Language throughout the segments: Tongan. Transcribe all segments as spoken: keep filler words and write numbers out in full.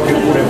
Thank you.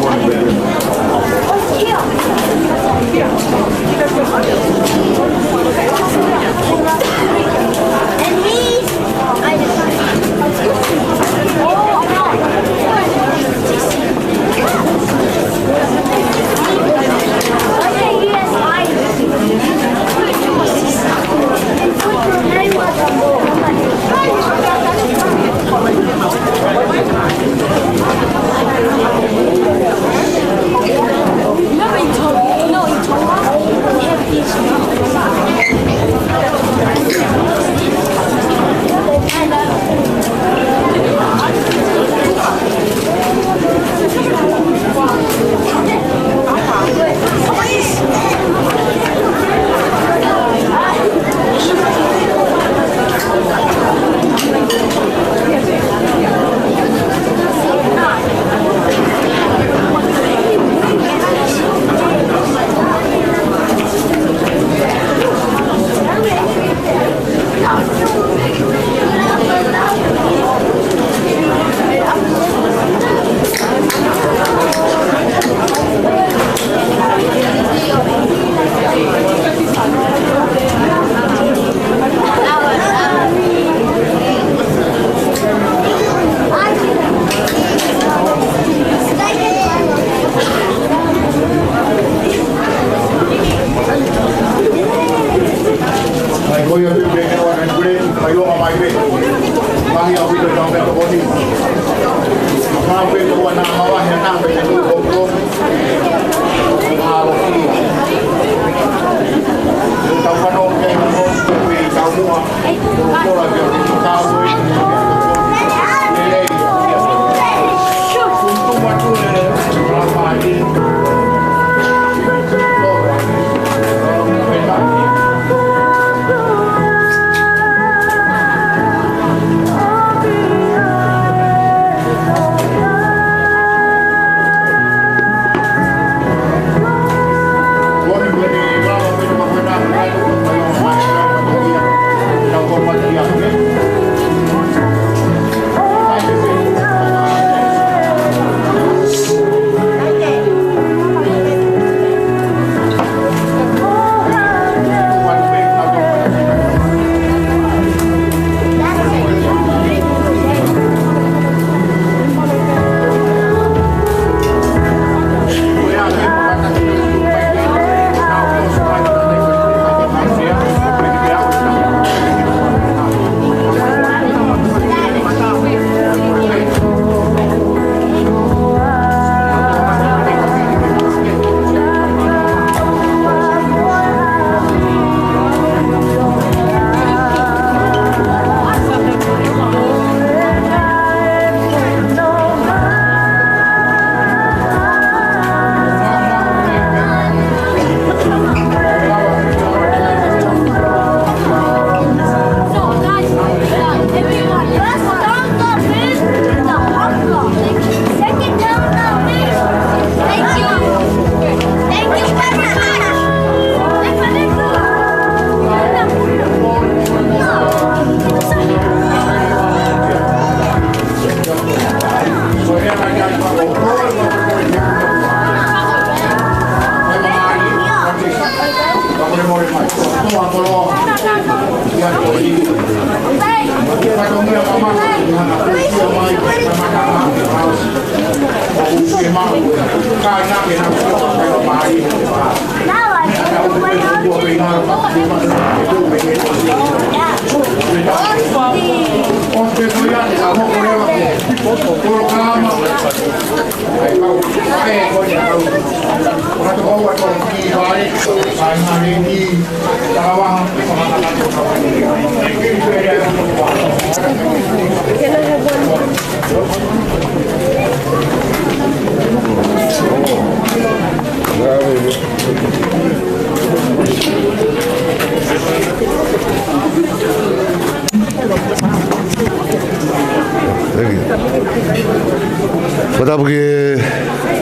Fakatapu ki he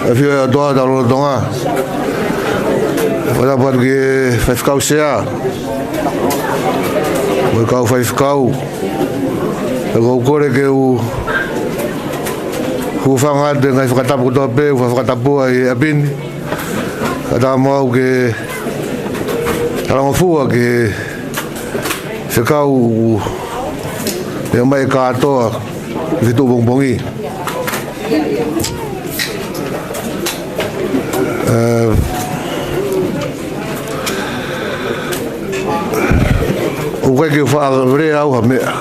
ʻAfio ʻo e ʻOtua ʻo e Tau Lolotonga. Fakatapu atu ki he faifekau sea mo e kau faifekau. ʻOku ou kole ke u Hūfanga atu e ngaahi fakatapu kotoa pē, ʻoku fakatapua ʻi he ʻapi ni. Kae ʻatā mo au ke talangofua ki he fekau ʻoku meʻa mai e kātoa ki he feituʻu pongipongi. Ē, ʻoku ʻikai ke u faʻa lea au ha meʻa.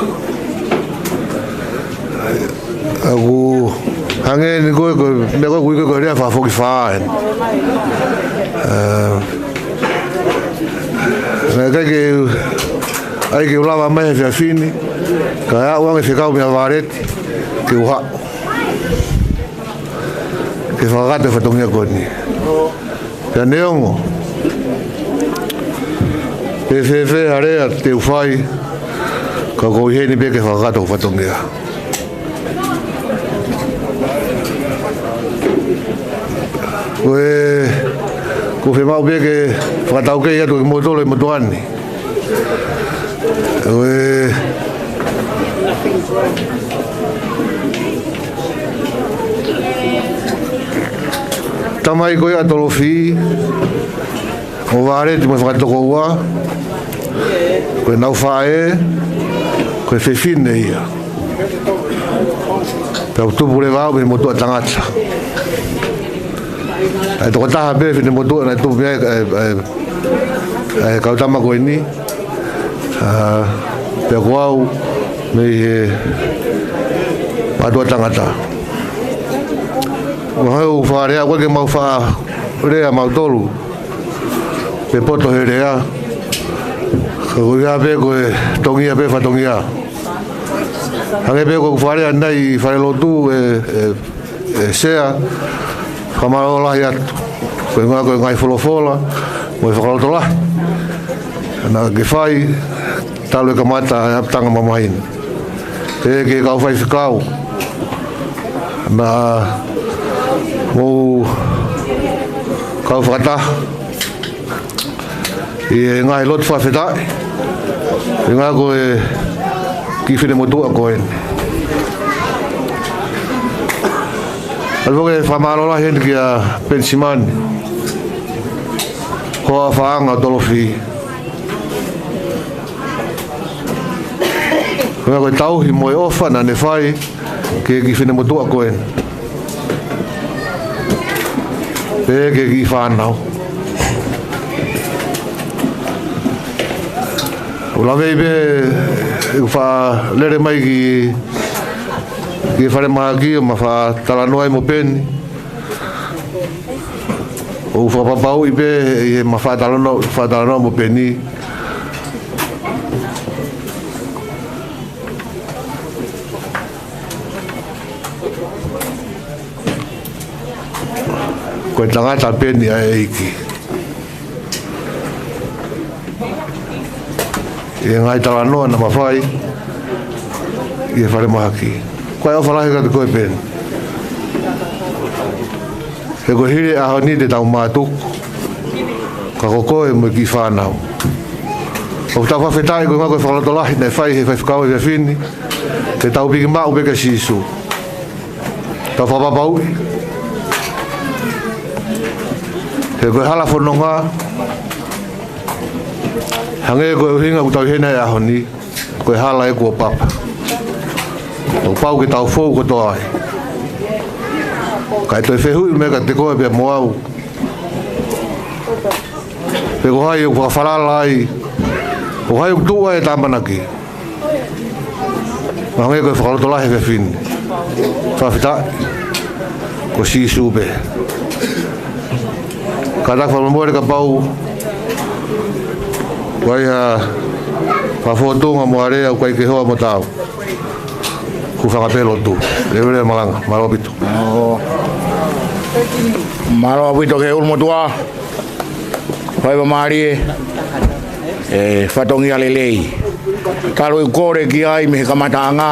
ʻOku hangē ni ko e, ko e meʻa ko ē ʻoku ui ko e, ko e lea fakafokifā eni. Ē, naʻe ʻikai ke, ʻai ke u lava mai he efiafi ni, kae aʻu ange e fekau meia Vāleti ke u haʻu ke fakakakato e fatongia ko eni. Pea neongo pe fēfē ha lea te u fai, ka ʻoku ou ʻi heni pē ke fakakakato e fatongia. Ko e, ʻoku ou fiemaʻu pē ke fakataukei atu kimoutolu ʻi he motuʻa ni. Ko e tamai ko ia ʻa Tolofi, mo Vāleti mo e Fakatokoua, ko ʻenau faʻē, ko e fefine ia. Pea u tupu leva au mei he motuʻa tangata. ʻA e tokotaha pē fefine motuʻa naʻe tupu mei ai e, e, e, e kau tama ko eni. Ā, pea ko au mei he mātuʻa tangata. Mahalo ʻoku faʻa lea, ʻoku ʻikai ke mau faʻa lea mautolu pe poto he lea. Ka ko ia pē ko e tongia pē fatongia. Hangē pē ko ʻeku faʻa lea ʻanenai ʻi falelotu ē, ē, ē, Sea, fakamālō lahi atu. Ko e ngaahi, ko e ngaahi folofola mo e fakalotolahi naʻa ke fai talu e kamata e ʻapitanga mamahi ni. Pea ki he kau faifekau naʻa mou kau fakataha ʻi he ngaahi lotu fakafetaʻi, ʻi he ngaahi ko e kiʻi fefine motuʻa ko eni. ʻAlu foki e fakamālō lahi heni kia Penisimani, hoa ʻo Faʻanga ʻo Tolofi. Ko e ngaahi ko e tauhi mo e ʻofa naʻa ne fai ki he kiʻi fefine motuʻa ko eni. Pea ki he kiʻi fānau. ʻOku ou laveʻi pē ʻeku faʻa lele mai ki, ki falemahaki ʻo ma faʻa talanoa ai mo Peni. ʻOku ou fakapapauʻi pē ʻi heʻema faʻa talanoa, faʻa talanoa mo Peni, ko e tangata ʻa Peni ʻa e ʻEiki. ʻI he ngaahi talanoa naʻa ma fai ʻi he falemahaki. Ko e ʻofa lahi kiate koe Peni. He ko e hili e ʻaho ni te tau mātuku, ka ko koe mo e kiʻi fānau. ʻOku tau fakafetaʻi ko e ngaahi ko e fakalotolahi naʻe fai ʻe he faifekau he efiafi ni, ke tau piki maʻu pē kia Sīsū. Tau fakapapauʻi he ko e hala fononga, hangē ko e ʻuhinga ʻoku tau ʻi heni he ʻaho ni, ko e hala ʻoku papa. ʻOku pau ke tau fou kotoa ai. Kae toe fehuʻi mai kiate koe pea mo au, pe ko hai ʻoku fakafalala ai, ko hai ʻoku tuʻu ai e tāmanaki. Hangē ko e fakalotolahi he efiafi ni. Fakafetaʻi ko Sīsū pē. Kātaki fakamolemole kapau ʻoku ʻi ai ha fōtunga mo ha lea ʻoku ʻikai ke hoa mo taau. Hūfanga pē lotu. Leveleva e malanga. Mālō ʻaupito. Mālō ʻaupito ki he ʻulumotuʻa. Faiva mālie, e fatongia lelei. Talu ʻeku kole ki ai mei he kamataʻanga,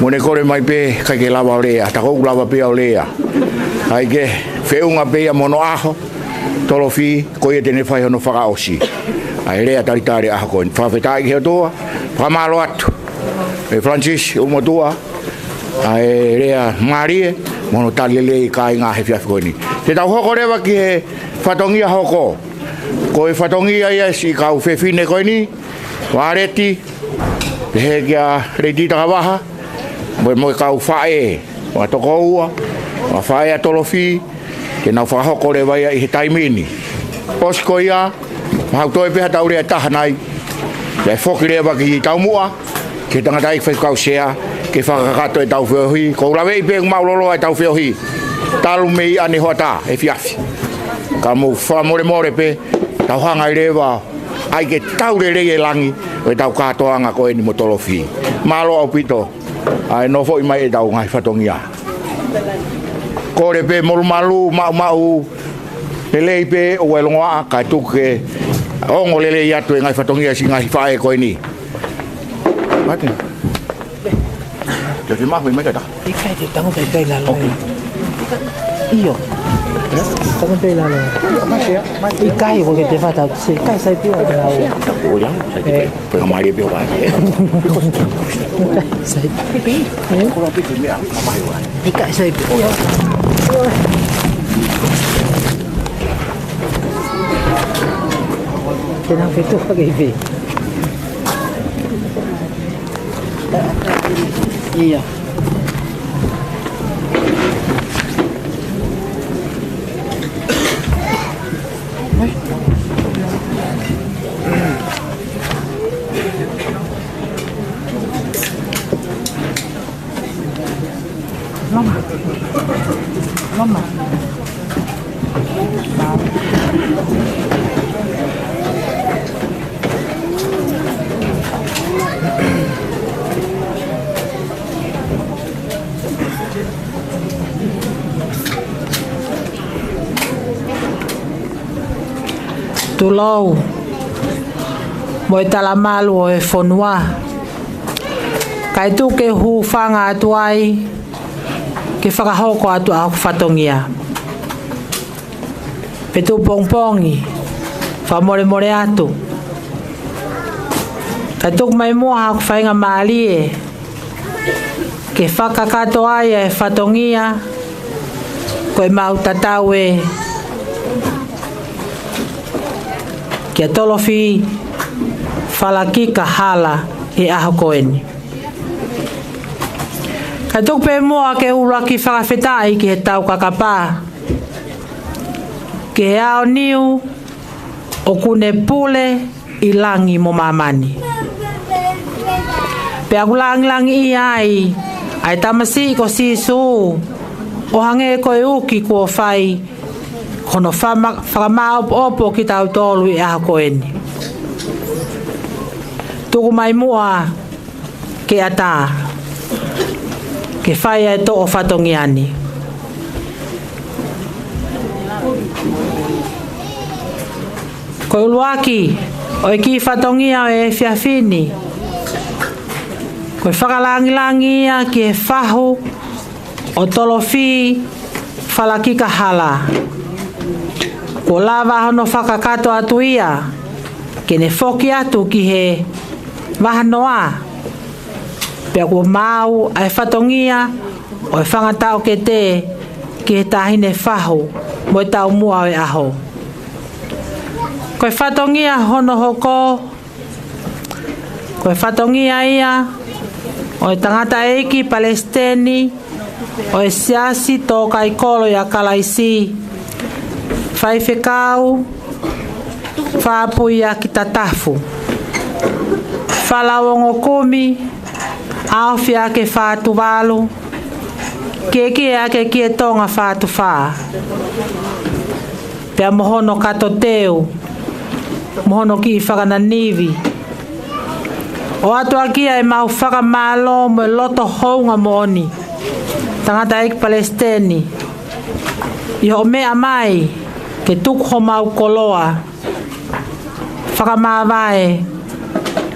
mo ne kole mai pē ʻikai ke lava ʻo lea, tā ko ʻeku lava pē ʻo lea. ʻAi ke feʻunga pē ia mo hono ʻaho, Tolofi, ko ia te ne fai hono fakaʻosi ʻa e lea talitali ʻaho ko eni. Fakafetaʻi ki he ʻOtua, fakamālō atu. ʻE Francis, ʻulumotuʻa, ʻa e lea mālie, mo hono tali lelei kāinga he efiafi ko eni. Te tau hoko leva ki he fatongia hoko. Ko e fatongia ia siʻi kau fefine ko eni, Vāleti, pehē kia Lady Takavaha, mo, mo e kau faʻē, ʻa Tokoua, ʻa e faʻē ʻa Tolofi, ke nau fakahoko leva ia ʻi he taimi ni. ʻOsi ko ia, mahalo toe pē ha tau lea ʻe taha nai, pea foki leva ki taumuʻa, ki he tangataʻeiki faifekau sea, ke fakakakato ʻetau feohi, kou laveʻi pē ʻoku māʻuloloa ʻetau feohi, talu mei ʻanehoʻatā, efiafi. Ka mou fakamolemole pē, tau hanga ʻi leva, ʻai ke tau lelei e langi, ʻo ʻetau kātoanga ko eni mo Tolofi. Mālō ʻaupito, ʻa e nofoʻi mai ʻetau ngaahi fatongia. Kole pē molumalu, maʻumaʻu, lelei pē ʻoua ʻe longoaʻa, kae tuku ke ongo lelei atu e ngaahi fatongia siʻi ngaahi faʻē ko eni. Mate. Te te mahu mai ka ta. ʻIkai te tango pē pē lalo. ʻIo. Tango pē lalo. ʻIkai ko ke te fata, se kai sai pia na. Uliang, sai pē. Pea mālie pē ʻo ka. Sai. ʻIkai sai pē. Te nau fetuʻu hake pē. ʻIo. Loma. Loma. Tulou mo e talamalu ʻo e fonua, kae tuku ke u hūfanga atu ai ke fakahoko atu ʻa hoku fatongia. Pe tuʻu pongipongi, fakamolemole atu. Kae tuku mai muʻa haʻaku faingamālie ke fakakakato ai ʻa e fatongia ko e mau tatau ē kia Tolofi Falakika Hala he ʻaho ko eni. Kae tuku pē muʻa ke u ʻuluaki fakafetaʻi ki he Taukakapa, ki he aoniu ʻoku ne pule ʻi langi mo māmani. Pea ʻoku langilangiʻia ai ʻa e tamasiʻi ko Sīsū, ʻo hangē ko e uki kuo fai hono fama-, fakamāʻopoʻopo kitautolu ʻi he ʻaho ko eni. Tuku mai muʻa ke ʻatā, ke fai ʻa e toʻo fatongia ni. Ko e ʻuluaki ʻo e kiʻi fatongia ʻo e efiafi ni, ko e fakalangilangi ia ki he fahu ʻo Tolofi Falakika Hala. Kuo lava hono fakakakato atu ia, ke ne foki atu ki he vahanoa. Pea kuo maau ʻa e fatongia ʻo e fanga taʻokete ki he taʻahine fahu mo e taumuʻa ʻo e ʻaho. Ko e fatongia hono hoko, ko e fatongia ia ʻo e tangataʻeiki palesiteni ʻo e Siasi Tōkaikolo ʻia Kalaisi, Faifekau Fāpuiaki Tatafu, Falauongo Kumi ʻAofiake Fātuvalu, Kiekie ake Kietonga Fātufā, pea mo hono kato teu, mo hono kiʻi fakananivi. ʻOatu ʻaki ʻa e mau fakamālō mo e loto hounga moʻoni, tangataʻeiki palesiteni, ʻi hoʻo meʻa mai ke tuku homau koloa fakamāvae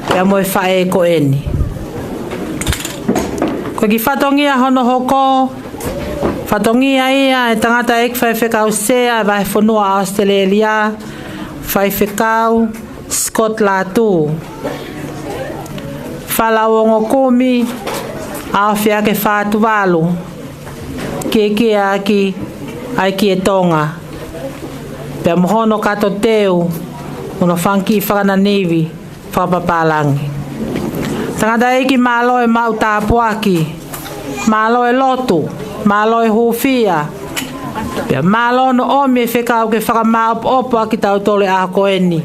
pea mo e faʻē ko eni. Ko e kiʻi fatongia hono hoko, fatongia ia ʻa e tangataʻeiki faifekau sea ʻo e vahefonua ʻAositelēlia, Faifekau Scott Lātū. Falauongo Kumi, ʻAofia ke fātuvalu, kiekie ʻaki ʻa e kie Tonga, pea mo hono kato teu, hono fanga kiʻi fakananivi fakapapālangi. Tangataʻeiki, mālō e maʻu tāpuaki, mālō e lotu, mālō e hūfia, pea mālō hono ʻomi e fekau ke fakamāʻopoʻopo ʻa kitautolu he ʻaho ko eni.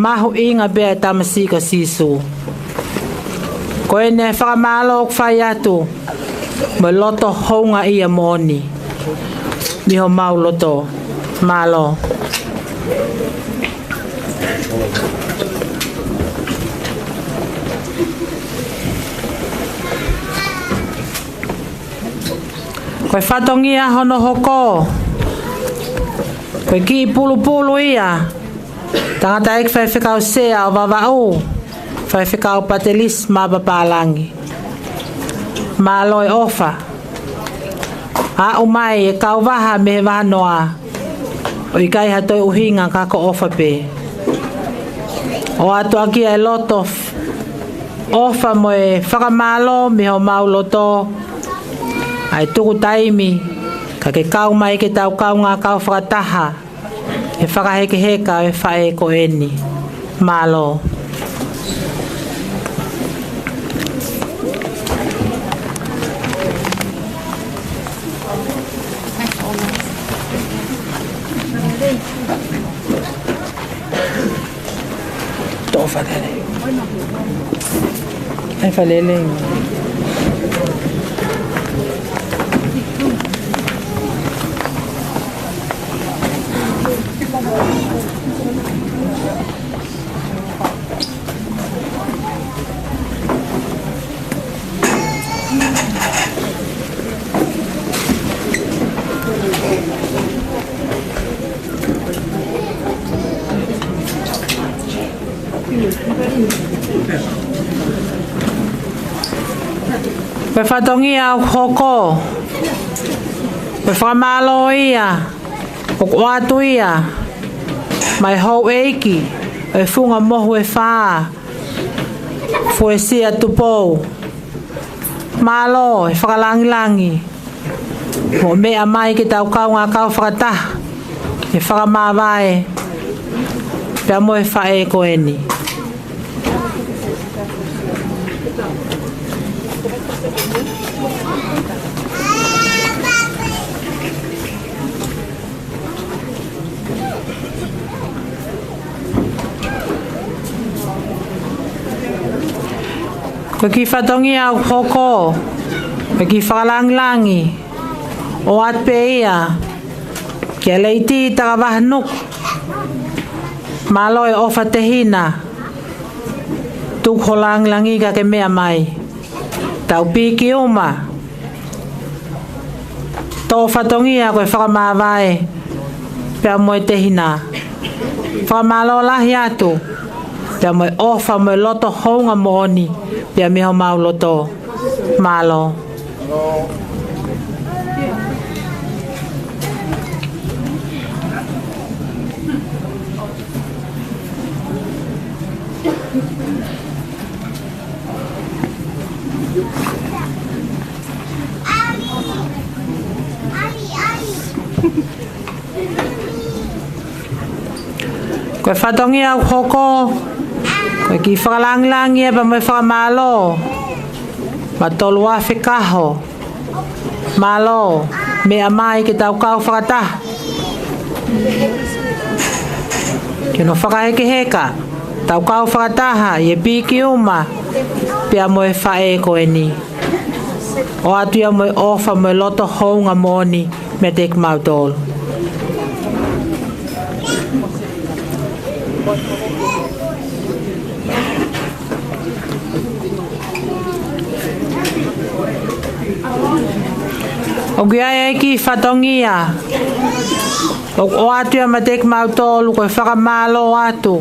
Mahuʻinga pē ʻa e tamasiʻi ko Sīsū. Ko eni e fakamālō ʻoku fai atu mo e loto houngaʻia moʻoni mei homau loto. Mālō. Ko e fatongia hono hoko, ko e kiʻi pulupulu ia, tangataʻeiki faifekau Sea ʻo Vavaʻu, faifekau Patelisi Mapapālangi. Mālō e ʻofa. Aʻu mai e kauvaha mei he vahanoa, ʻo ʻikai ha toe ʻuhinga ka ko e ʻofa pē. ʻOatu ʻaki ʻa e loto f-, ʻofa mo e fakamālō mei homau loto, ʻa e tuku taimi ka ke kau mai ke tau kaungā kau fakataha he fakahekeheka ʻo e faʻē ko eni. Mālō. Toʻo fakalele. ʻAi fakalele. Ko e fatongia ʻoku hoko, ko e fakamālō ia ʻoku ʻoatu ia mei he houʻeiki ʻo e Funga Mohu ʻe Fā, Fuesia Tupou. Mālō e fakalangilangi hoʻo meʻa mai ke tau kaungā kau fakataha he fakamāvae pea mo e faʻē ko eni. Ko e kiʻi fatongia ʻoku hoko, ko e kiʻi fakalangilangi ʻoatu pē ia kia Leiti Takavahanuku. Mālō e ʻofa Tehina, tuku ho langilangi ka ke meʻa mai. Tau piki uma. Toʻo fatongia ko e fakamāvae pea mo e Tehina. Fakamālō lahi atu pea mo e ʻofa mo e loto hounga moʻoni pea mei homau loto. Mālō. Ko e fatongia ʻoku hoko, ko e kiʻi fakalangilangi ia pea mo e fakamālō maʻa Toluafe Kaho. Mālō, meʻa mai ke tau kau fakataha ki hono fakahekeheka, tau kau fakataha ʻi he piki uma pea mo e faʻē ko eni. ʻOatu ia mo e ʻofa mo e loto hounga moʻoni meiate kimautolu. ʻOku ʻi ai e kiʻi fatongia ʻoku ʻoatu ia meiate kimautolu ko e fakamālō atu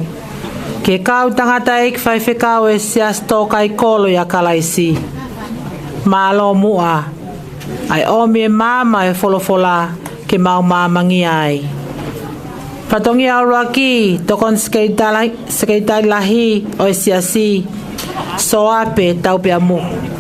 ki he kau tangataʻeiki faifekau ʻo e Siasi Tōkaikolo ʻia Kalaisi. Mālō muʻa ʻa e ʻomi e maama ʻo e folofola ke mau maamangia ai. Fatongia ʻuluaki, Tokoni Sekelitali-, Sekelitali Lahi ʻo e Siasi, Soape Taupeamuhu.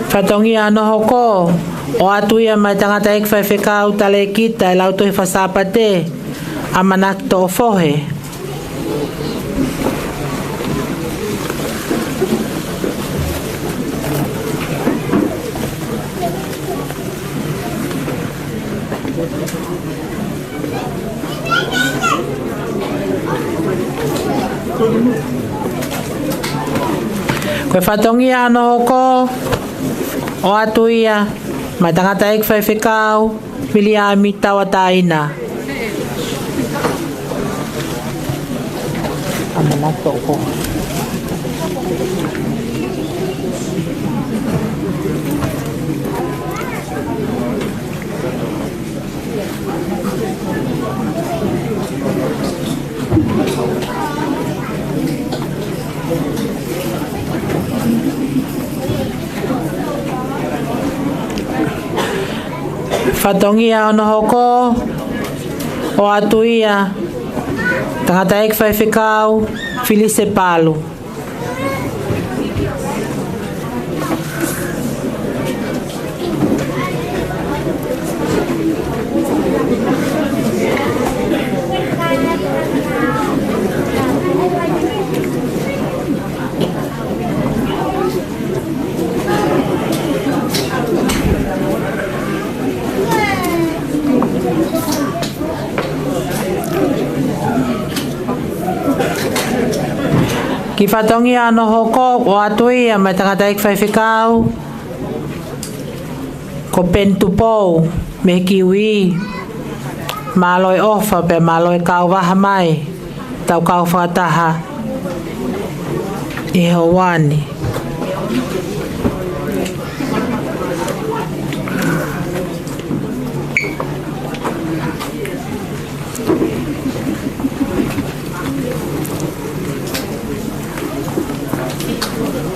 Fatongia hono hoko, ʻoatu ia maʻa e tangataʻeiki faifekau talēkita ʻi he Lautohi Faka-Sāpate, ʻAmanaki Toʻofohe. Ko e fatongia hono hoko, ʻoatu ia maʻa e tangataʻeiki faifekau Viliami Tauʻatāina. ʻAmanaki Toʻofohe. Fatongia hono hoko, ʻoatu ia tangataʻeiki faifekau Filise Palu. Kiʻi fatongia hono hoko, ʻoatu ia maʻa e tangataʻeiki faifekau ko Peni Tupou mei he Kiuī. Mālō e ʻofa pea mālō e kau vaha mai, tau kau fakataha ʻi he houa ni.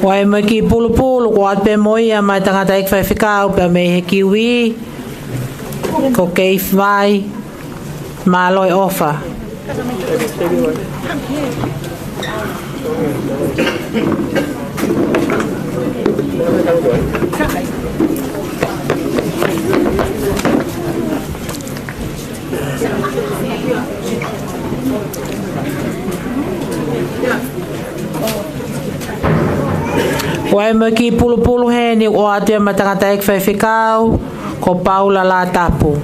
ʻOatu mo e kiʻi pulupulu, ʻoatu pē mo ia maʻa e tangataʻeiki faifekau pea mei he Kiuī, ko Keith Vai, mālō e ʻofa. ʻOatu mo e kiʻi pulupulu heni, ʻoatu ia maʻa e tangataʻeiki faifekau ko Paula Lātapu.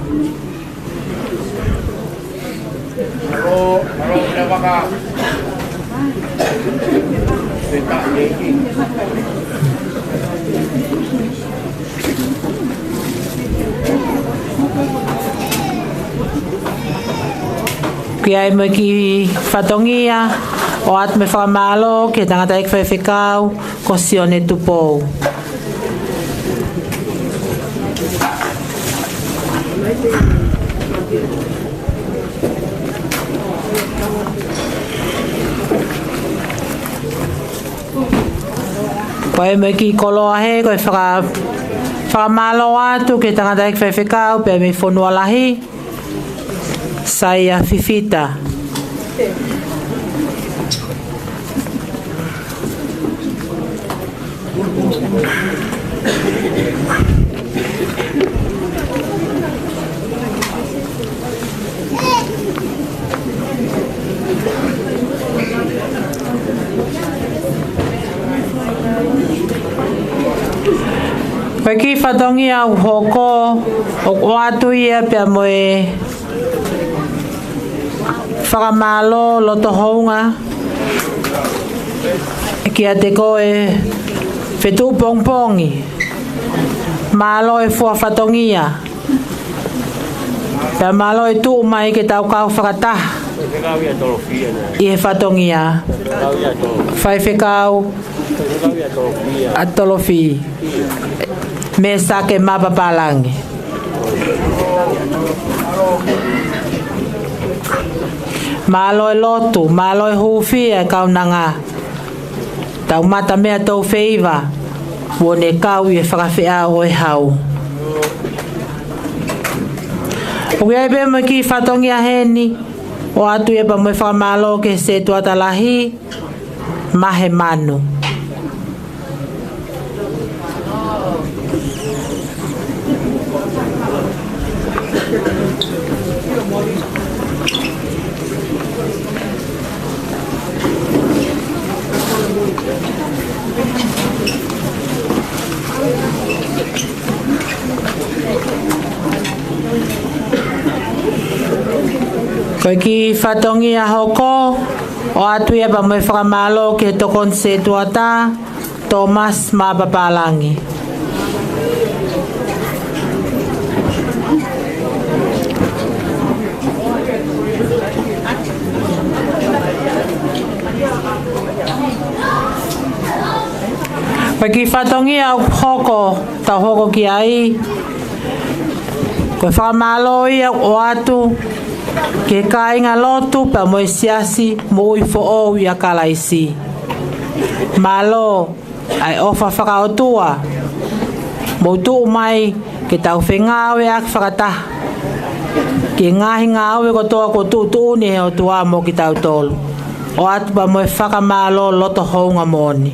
Kiʻi ʻai mo e kiʻi fatongia, ʻoatu mo e fakamālō ki he tangataʻeiki faifekau ko Sione Tupou. Ko e meʻa kiʻi koloa he, ko e faka-, fakamālō atu ki he tangataʻeiki faifekau pea mei Fonua Lahi, Saia Fifita. Ko e kiʻi fatongia ʻoku hoko, ʻoku ʻoatu ia pea mo e fakamālō loto hounga kiate koe Fetuʻu Pongipongi. Mālō e fua fatongia. Pea mālō e tuʻu mai ke tau kau fakataha ʻi he fatongia. Faifekau ʻAtolofi Mēsake Mapapalagi. Mālō e lotu, mālō e hūfia e kaunanga. Tau mata meʻa tau feiva, ʻoku ne kau ʻi he fakafeʻao ʻo e hau. ʻOku ʻi ai pē mo e kiʻi fatongia heni, ʻoatu ia pea mo e fakamālō ki he setuata lahi, Mahe Manu. Ko e kiʻi fatongia hoko, ʻoatu ia pea mo e fakamālō ki he tokoni setuata, Thomas Mapapalangi. Ko e kiʻi fatongia ʻoku hoko, tau hoko ki ai, ko e fakamālō ia ʻoatu ki he kāinga lotu pea mo e siasi moʻui foʻou ʻia Kalaisi. Mālō ʻa e ʻofa fakaʻotua, mou tuʻu mai ke tau fengāueʻaki fakataha ki he ngaahi ngāue kotoa kuo tuʻutuʻuni ʻe he ʻOtua mo kitautolu. ʻOatu pea mo e fakamālō loto houngaʻia moʻoni.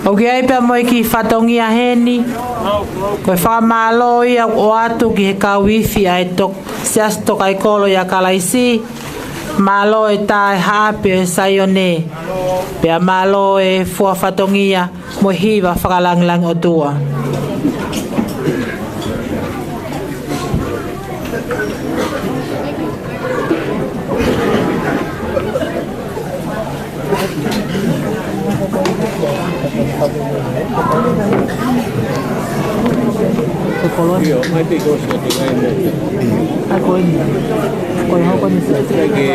ʻOku ʻi ai pea mo e kiʻi fatongia heni, ko e fakamālō ia ʻoatu ki he kau ifi ʻa e tok-, Siasi Tokaikolo ʻia Kalaisi, mālō e tā e Haʻape ʻo Saione, pea mālō e fua fatongia mo e hiva fakalangilangi ʻOtua. Ko e koloa ni. ʻIo, mai pē ko e sio te ngai mo. ʻA ko eni. Ko e hoko ni sio. Sio ke,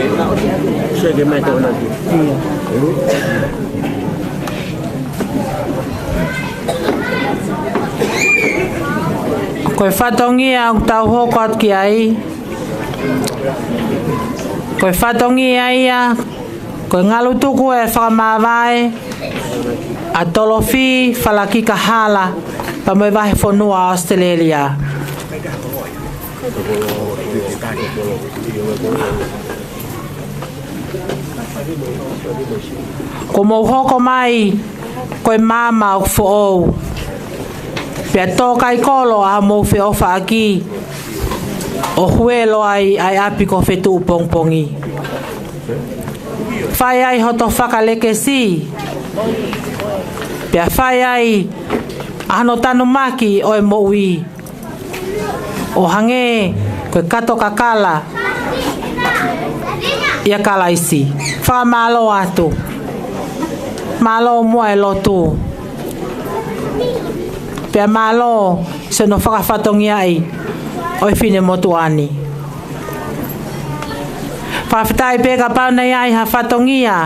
sio ke mai tō na ki. ʻIo. Ko e fatongia ʻoku tau hoko atu ki ai. Ko e fatongia ia, ko e ngalu tuku e fakamāvae ʻa Tolofi Falakika Hala, pea mo e vahefonua ʻAositelēlia. Kuo mou hoko mai, ko e maama ʻoku foʻou. Pea tō kai kolo ʻa hoʻomou feʻofaʻaki, ʻo huelo ai ʻa e ʻapi ko Fetuʻupongipongi. Fai ai hoto fakalekesi. Pea fai ai ʻa hono tanumaki ʻo e moʻui. ʻO hangē ko e kato kakala ʻia Kalaisi. Fakamālō atu. Mālō muʻa e lotu. Pea mālō siʻono fakafatongiaʻi ʻo e finemotuʻa ni. Fakafetaʻi pē kapau naʻe ʻi ai ha fatongia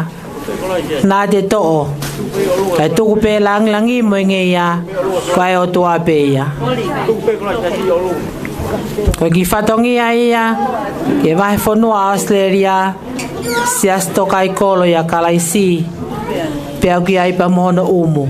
naʻa te toʻo. Kae tuku pē langilangi mo e ngeia, ko e ʻOtua pē ia. Ko e kiʻi fatongia ia, ki he vahefonua ʻAositelēlia, Siasi Tokaikolo ʻia Kalaisi, pea ʻoku ʻi ai pea mo hono ʻumu.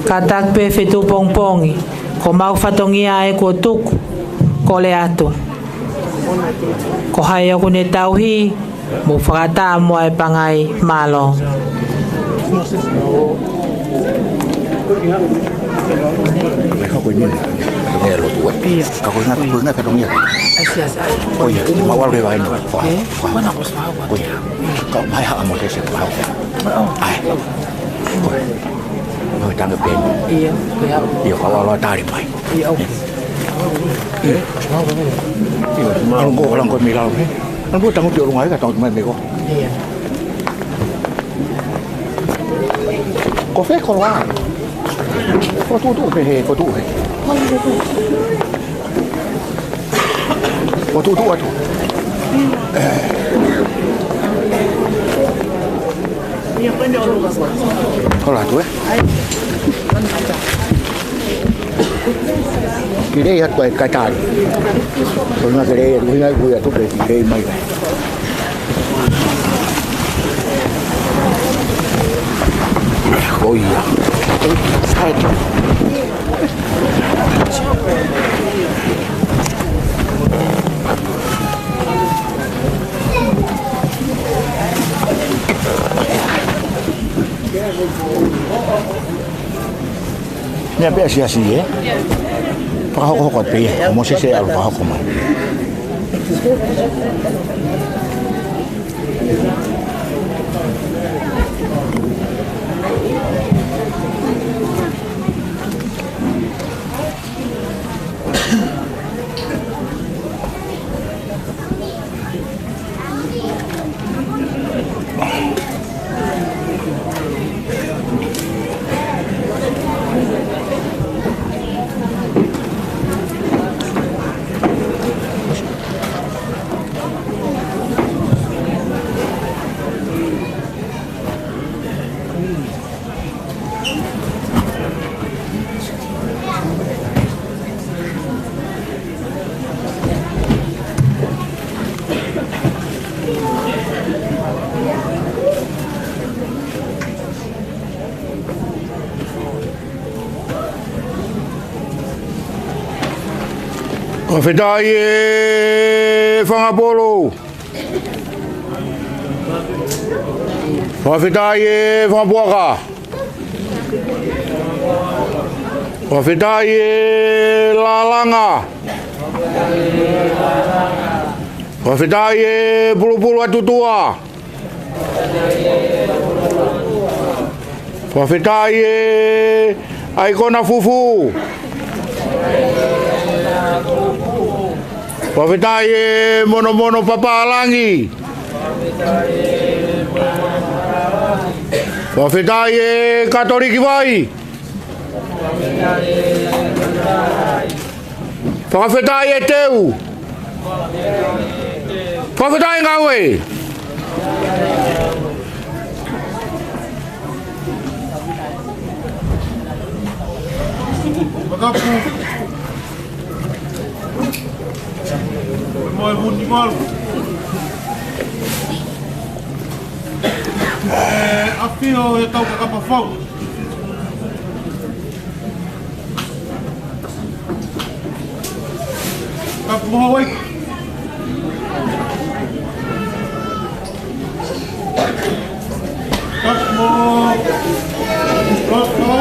Kātaki pē fetuʻu pongipongi, ko homau fatongia ē kuo tuku, kole atu. Ko hai ʻoku ne tauhi, mou fakataha mo e pangai. Mālō. Ka ko e nini, ka ko e ngaahi, ko e ngaahi fatongia. Ko ia, mau ʻalu leva ʻo inu. Ē? Ko ia. Ka mai ha amo se se pau. ʻAi. Ko e. Ko e tanga pē. Ia, ko ia. Ia, ka ʻalu ʻo tali mai. Ia, ʻoku. Ia. ʻAlu ko, ʻalu ko mei lalo, ē? ʻAlu ko tangutu ʻi ʻolunga ē, ka tangutu mai mei ko. Ia. Ko fē koloa? Ko tuʻutuʻu pē he, ko tuʻu he. Ko tuʻutuʻu atu. Ko la tu, ē? Ke lei atu ai kae tali. Ko e ʻuhinga ke lei, ʻuhinga ʻoku ui atu pē ke lei mai. Ko ia. Sai. Meʻa pē ʻa e siasi, ē? Fakahokohoko atu pē ia. Mōsese ʻalu fakahoko mai. Fakafetaʻi e fanga polo. Fakafetaʻi e fanga puaka. Fakafetaʻi e lalanga. Fakafetaʻi e pulupulu atu tua. Fakafetaʻi e ʻaikona fufū. Fakafetaʻi e monomono papālangi. Fakafetaʻi e Katoliki vai. Fakafetaʻi e teu. Fakafetaʻi e ngāue. Makapu. Mo e vuni malu. ʻE, ʻafio e kau kakapa fau. Kapu mo Hawaii. Kapu mo, kapu mo.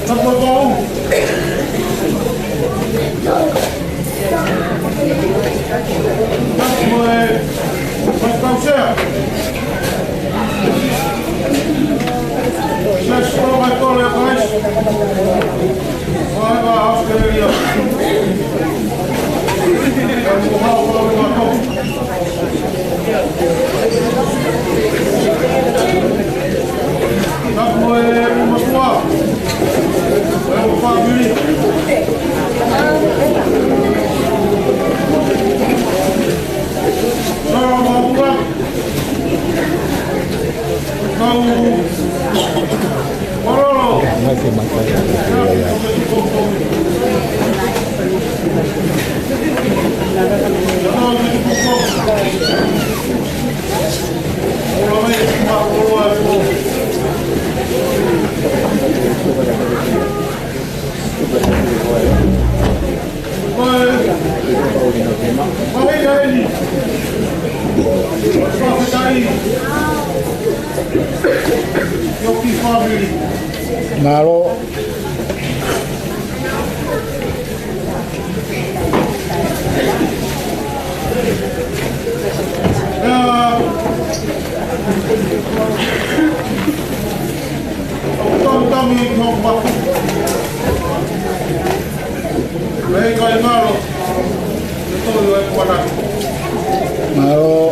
Kapu mo. Mālō. Mālō. Mālō. Mālō.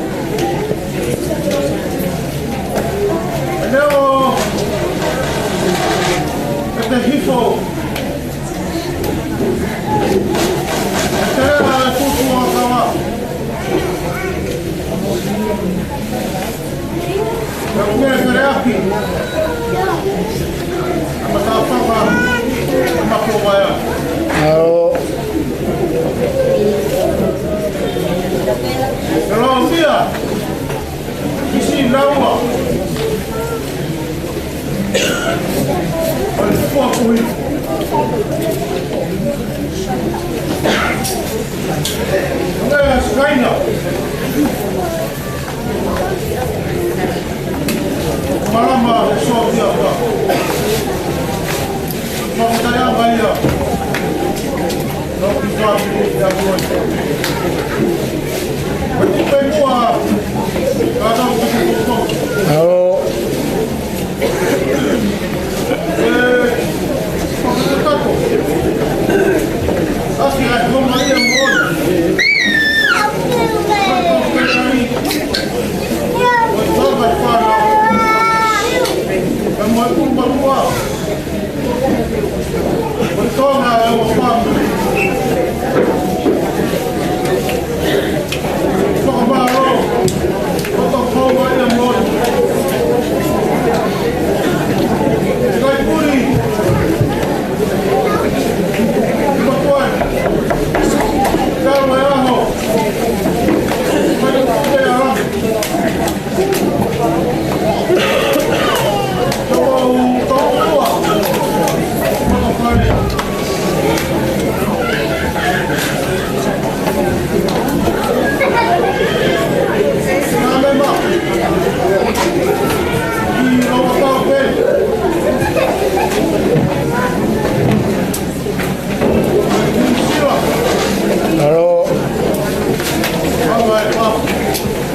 Mālō.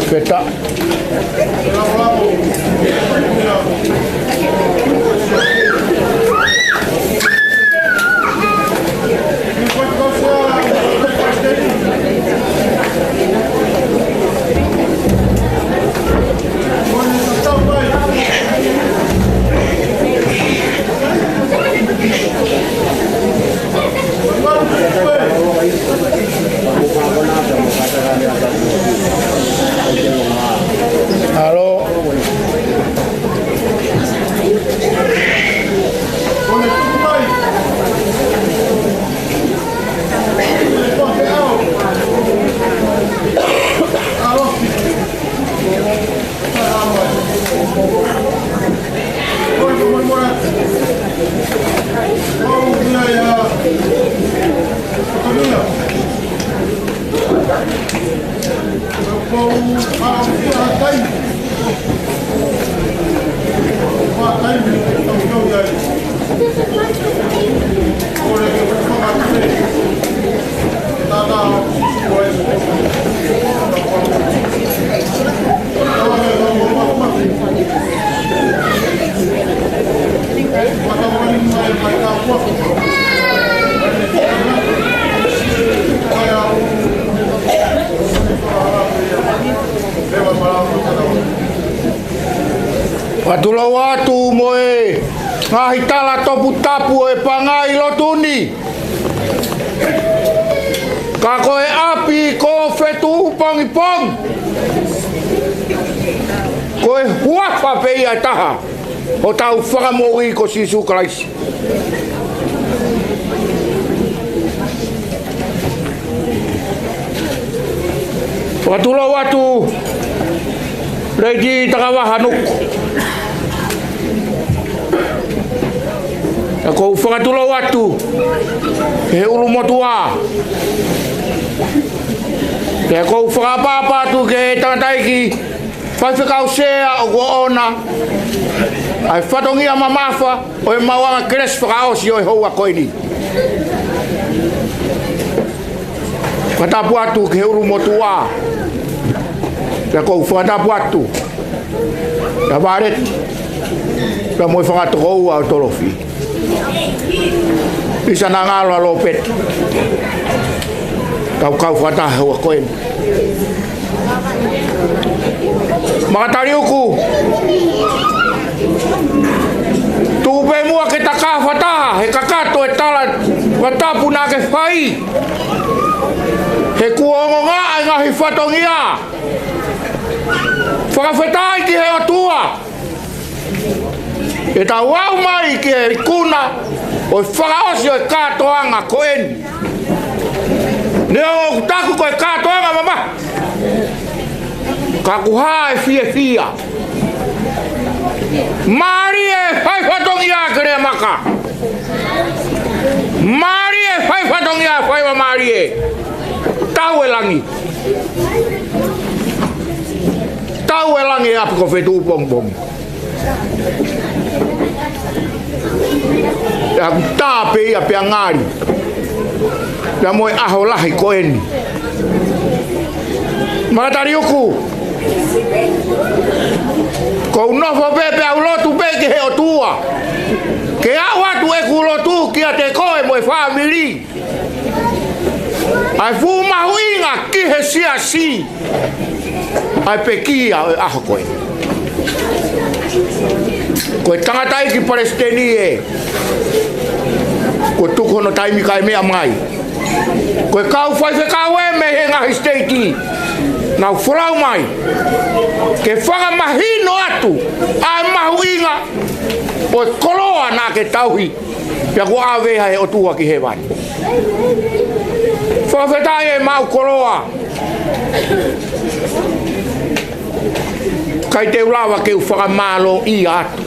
Feta. Mālō. Fakatulou atu mo e ngaahi tala toputapu ʻo e pangai lotu ni. Ka ko e ʻapi ko Fetuʻupongipongi. Ko Ko e huafa pē ia ʻe taha ʻo hotau Fakamoʻui ko Sīsū Kalaisi. Fakatulou atu, Lady Takavaha Nuku. Pea ʻoku ou fakatulou atu ki he ʻulumotuʻa. Pea ʻoku ou fakaʻapaʻapa atu ki he tangataʻeiki faifekau sea ʻoku ʻoʻona ʻa e fatongia mamafa ʻo e maʻuʻanga kelesi fakaʻosi ʻo e houa ko eni. Fakatapu atu ki he ʻulumotuʻa. Pea ʻoku ou fakatapu atu kia Vāleti pea mo e fanga tokoua ʻo Tolofi. Pisa na ngalo a Lopeti. Kau kau fakataha he houa ko eni. Makataliuku, tuku pē muʻa ke ta kau fakataha he kakato e tala fakatapu naʻa ke fai. He kuo ongo ngata e ngaahi fatongia. Fakafetaʻi ki he ʻOtua. ʻE tau aʻu mai ki he ikuna ʻo e fakaʻosi ʻo e kātoanga ko eni. Neongo ʻoku taku ko e kātoanga mamafa, ka ʻoku hā e fiefia. Mālie e fai fatongia Keleamaka. Mālie e fai fatongia Faivamālie. Tau e langi. Tau e langi ʻapi ko Fetuʻupongipongi. Pea ʻoku tā pē ia pea ngali. Pea mo e ʻaho lahi ko eni. Makataliuku, ʻoku ou nofo pē pea u lotu pē ki he ʻOtua ke aʻu atu ʻeku lotu kiate koe mo e fāmili. ʻA e fuʻu mahuʻinga ki he siasi ʻa e pekia ʻo e ʻaho ko ē. Ko e tangataʻeiki palesiteni ē, kuo tuku hono taimi kae meʻa mai. Ko e kau faifekau ē mei he ngaahi siteiki naʻa nau folau mai ke fakamahino atu ʻa e mahuʻinga ʻo e koloa naʻa ke tauhi. Pea kuo ʻave ia ʻe he ʻOtua ki hēvani. Fakafetaʻi e maʻu koloa. ʻIkai te u lava ke u fakamālōʻia atu.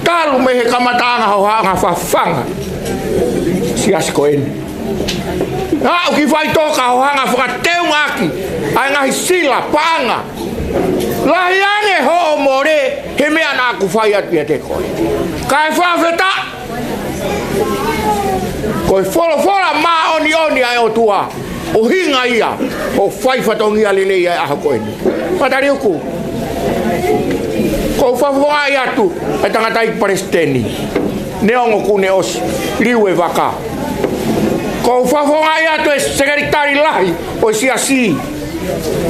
Talu mei he kamataʻanga hoʻo hanga ʻo fafanga siasi ko eni. Aʻu ki faʻitoka hoʻo hanga ʻo fakateungaʻaki ʻa e ngaahi sila paʻanga. Lahi ange hoʻo mole he meʻa naʻa ku fai atu kiate koe. Kae fakafetaʻi, ko e folofola māʻoniʻoni ʻa e ʻOtua, ʻuhinga ia ʻo e fai fatongia lelei ʻa e ʻaho ko eni. Makataliuku, ʻoku ou fakafofongaʻi atu e tangataʻeiki palesiteni, neongo kuo ne ʻosi liliu e vaka. ʻOku ou fakafofongaʻi atu e sekelitali lahi ʻo e siasi.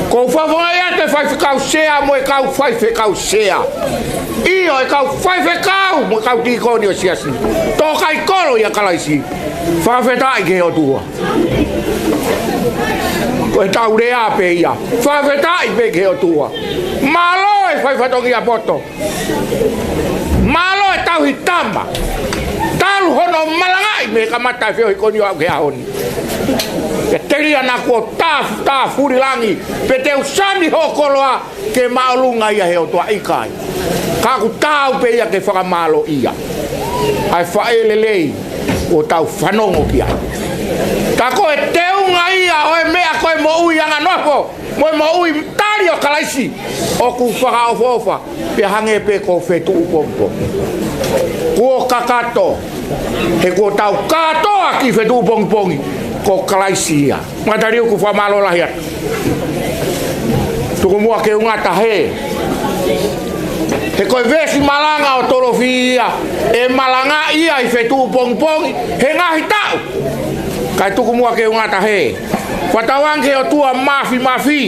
ʻOku ou fakafofongaʻi atu e faifekau sea mo e kau faifekau sea. ʻIo, e kau faifekau mo e kau tīkoni ʻo e siasi. Tō kai kolo ʻia Kalaisi. Fakafetaʻi ki he ʻOtua. Ko e tau lea pē ia. Fakafetaʻi pē ki he ʻOtua. Mālō e fai fatongia poto. Mālō e tauhi tama. Talu hono malangaʻi mei he kamata e feohi ko eni ʻo aʻu ki he ʻaho ni. Pea telia naʻa kuo tā, tā fuli langi, pe te u sani hoʻo koloa ke māʻolunga ia he ʻOtua, ʻikai. Ka ʻoku taau pē ia ke fakamālōʻia ʻa e faʻē lelei ʻoku tau fanongo ki ai. Ka ko e teunga ia ʻo e meʻa ko e moʻui anganofo mo e moʻui tali ʻo Kalaisi, ʻoku fakaʻofoʻofa, pea hangē pē ko Fetuʻupongipongi. Kuo kakato, he kuo tau kātoa ki Fetuʻupongipongi, ko Kalaisi ia. Makataliuku, fakamālō lahi atu. Tuku muʻa ke u ngata hē. He ko e veesi malanga ʻo Tolofi ia, ʻe malangaʻi ia ʻi Fetuʻupongipongi he ngaahi taʻu. Kae tuku muʻa ke u ngata hē. Fakatauange ki he ʻOtua Māfimafi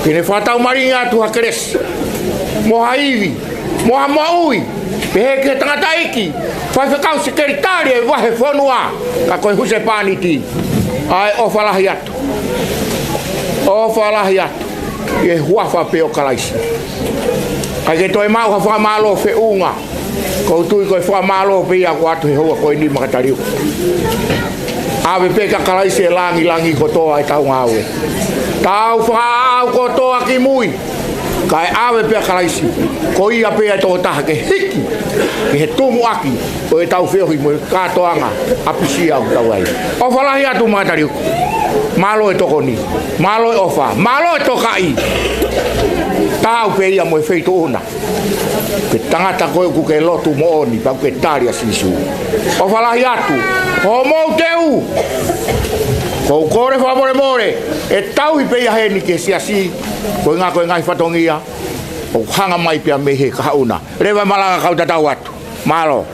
ke ne fakatau malingi atu ha kelesi, mo ha ivi, mo ha moʻui, pehē ki he tangataʻeiki faifekau sekelitali e vahefonua, ka ko e husepāniti. ʻA e ʻofa lahi atu. ʻOfa lahi atu. ʻi he huafa pē ʻo Kalaisi. ʻIkai ke toe maʻu ha fakamālō feʻunga. ʻOku ou tui ko e fakamālō pē ia ʻoku ʻoatu he houa ko eni Makataliu. ʻAve pē kia Kalaisi e langilangi kotoa ʻetau ngāue. Tau fakaʻau kotoa ki mui. Kae ʻave pē ʻa Kalaisi. Ko ia pē ʻa e tokotaha ke hiki ki he tumuʻaki ʻo ʻetau feohi mo e kātoanga ʻapisia ʻoku tau ʻi ai. ʻOfa lahi atu Makataliu. Mālō e tokoni. Mālō e ʻofa. Mālō e tokaʻi. Tau pē ia mo e feituʻu na. Ko e tangata ko ē ʻoku ke lotu moʻoni, pea ʻoku ke tali ʻa Sīsū. ʻOfa lahi atu. Hoʻomou teu. ʻOku ou kole fakamolemole. ʻE tauhi pē ia heni ki he siasi. Ko e ngaahi, ko e ngaahi fatongia ʻoku hanga mai pea mei he kahaʻu na. Leva malanga kau tatau atu. Mālō.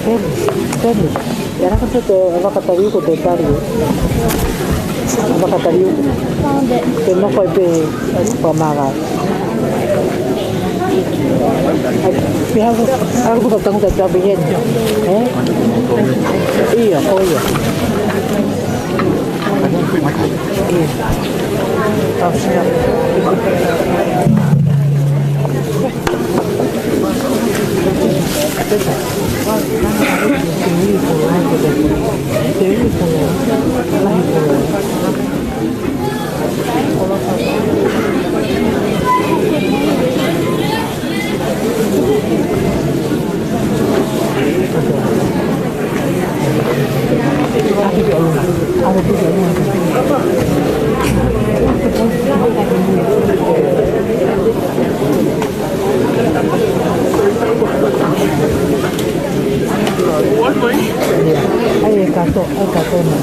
Teni, teni. Ia naka te te avakataliu ko te taliu. Avakataliu. Te nofo ai pē, ʻai pē mālō. Ai, pea haku, haku ka tangu ta tabi heni. Eh? Ia, ko ia. Ia. Tau sia. Ai, e kato, e kato na.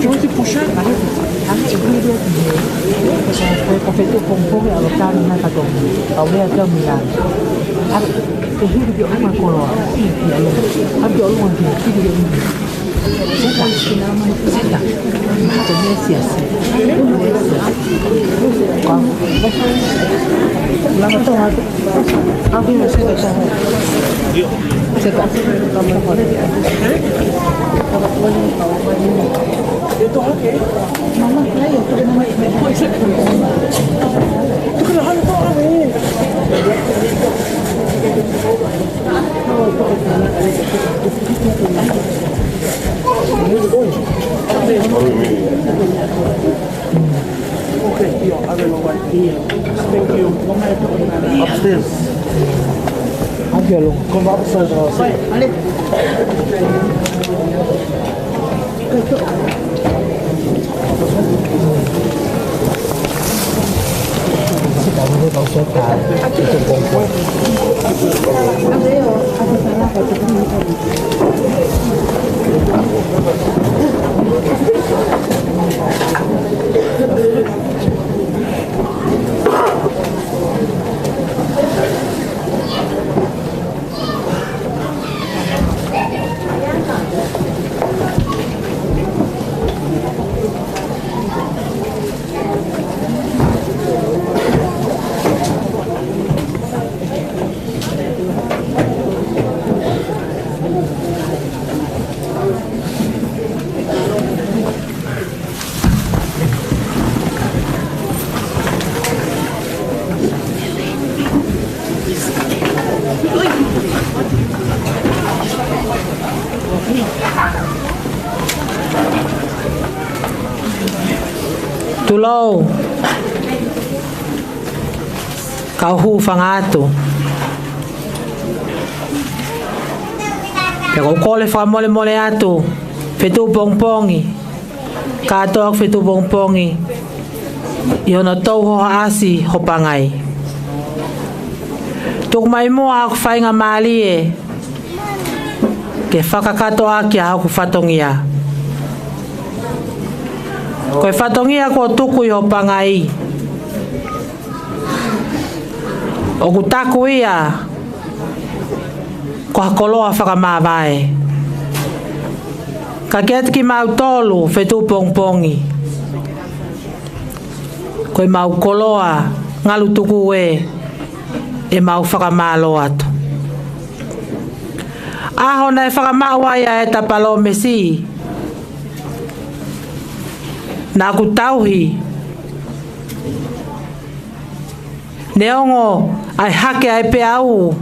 Ko e feituʻu pongipongi ʻa Lotani na kato. Kau lea kia Milana. ʻA e hili ki ʻolunga koloa. ʻA e hili ki ʻolunga ki, hili ki ʻolunga. Seta. Seta. Ko e meʻa siasi. Ko. Lama toa. Au ki mo seta. Seta. Okay, yeah, I don't know why. Yeah. Thank you. Upstairs. Come up the other side, uh, Tulou. Kau hūfanga atu. Pea ʻoku ou kole fakamolemole atu, feituʻu pongipongi. Kātoa feituʻu pongipongi. ʻI hono touhohaʻasi ho pangai. Tuku mai muʻa haku faingamālie ke fakakakato ʻaki ʻa hoku fatongia. Ko e fatongia kuo tuku ʻi ho pangai. ʻOku taku ia, ko ha koloa fakamāvae. Ka kiate kimautolu fetuʻu pongipongi, ko ʻemau koloa ngalutuku ē, ʻemau fakamālō atu. ʻAho naʻe fakamaʻu ai ʻa ʻeta palōmesi, naʻa ku tauhi. Neongo ʻa e hake ʻa e peau,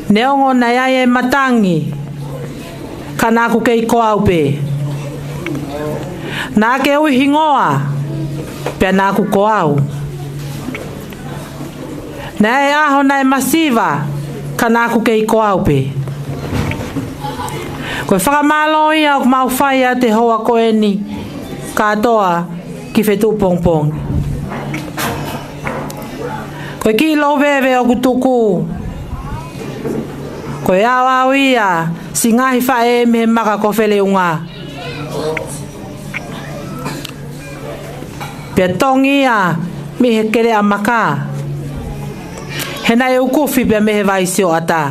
neongo naʻe ʻi ai e matangi, ka naʻa ku kei ko au pē. Naʻa ke ui hingoa, pea naʻa ku ko au. Naʻe ʻi ai e ʻaho naʻe masiva, ka naʻa ku kei ko au pē. Ko e fakamālō ia ʻoku mau fai ʻi he houa ko eni kātoa ki fetuʻu pongipongi. Ko e kiʻi louveve ʻoku tuku, ko e ʻaoʻao ia siʻi ngaahi faʻē mei he maka ko Feleunga. Pea tongi ia mei he keleʻa maka, he naʻe ukufi pea mei he vai sioʻata.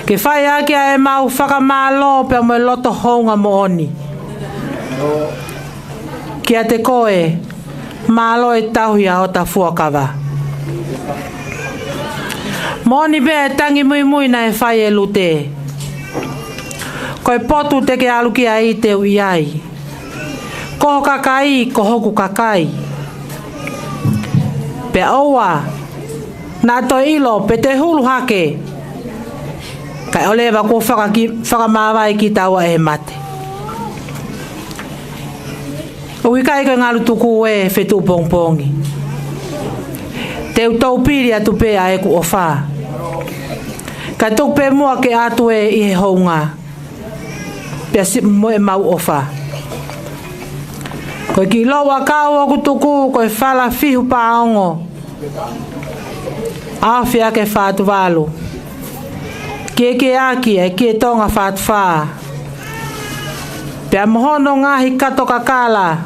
Ke fai ʻaki ʻa ʻemau fakamālō pea mo e loto hounga moʻoni kiate koe, mālō e tauhi ʻa hota fuakava. Moʻoni pē e tangi muimui naʻe fai ʻe Lute. Ko e potu te ke ʻalu ki ai te u ʻi ai. Ko ho kakai, ko hoku kakai. Pea ʻoua naʻa toe ʻilo pe toe hulu hake, kae ʻoua leva kuo fakaki-, fakamāvae kitaua ʻe he mate. ʻOku ʻikai ko e ngalutuku ē fetuʻu pongipongi. Te u toupili atu pē ʻa ʻeku ʻofa, kae tuku pē muʻa ke ʻatu ē ʻi he hounga, pea siʻi mo ʻemau ʻofa. Ko e kiʻi louʻakau ʻoku tuku, ko e fala fihu paongo, ʻaofi ʻa e fā atu valu, kiekie ʻaki e kie tonga fā atu fā, pea mo hono ngaahi kato kakala,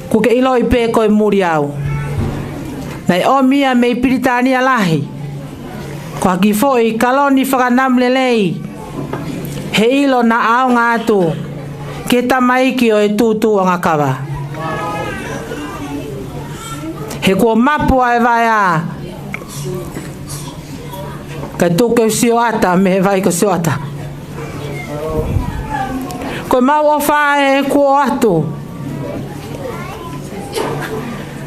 kuo ke ʻiloʻi pē koe muli au. Naʻe ʻomi ia mei Pilitānia Lahi, ko ha kiʻi foʻi kaloni fakanamulelei, he ʻilo naʻa ʻaonga atu ki he tamaiki ʻo e tūtūʻanga kava. He kuo mapu ʻa e vaea, kae tuku ke u sioʻata mei he vai ko sioʻata. Ko ʻemau ʻofa ē kuo ʻoatu.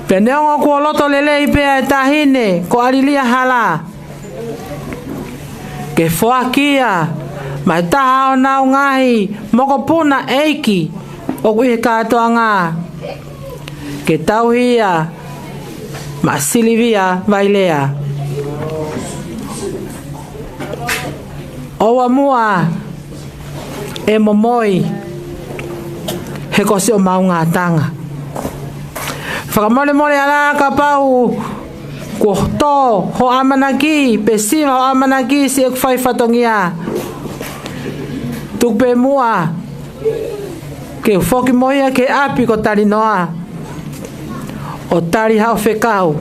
Pea neongo kuo loto lelei pē ʻa e taʻahine ko ʻAlilia Hala, ke foaki ia maʻa e taha ʻo ʻenau ngaahi mokopuna ʻeiki ʻoku ʻi he kātoanga, ke tauhi ia maʻa Silivia Vailea. ʻOua muʻa ʻe momoi, he ko siʻomau ngataʻanga. Fakamolemole ā la kapau kuo tō ho ʻamanaki, pe siva ho ʻamanaki siʻeku fai fatongia. Tuku pē muʻa ke u foki mo ia ki he ʻapi ko Talinoa, ʻo tali haʻo fekau,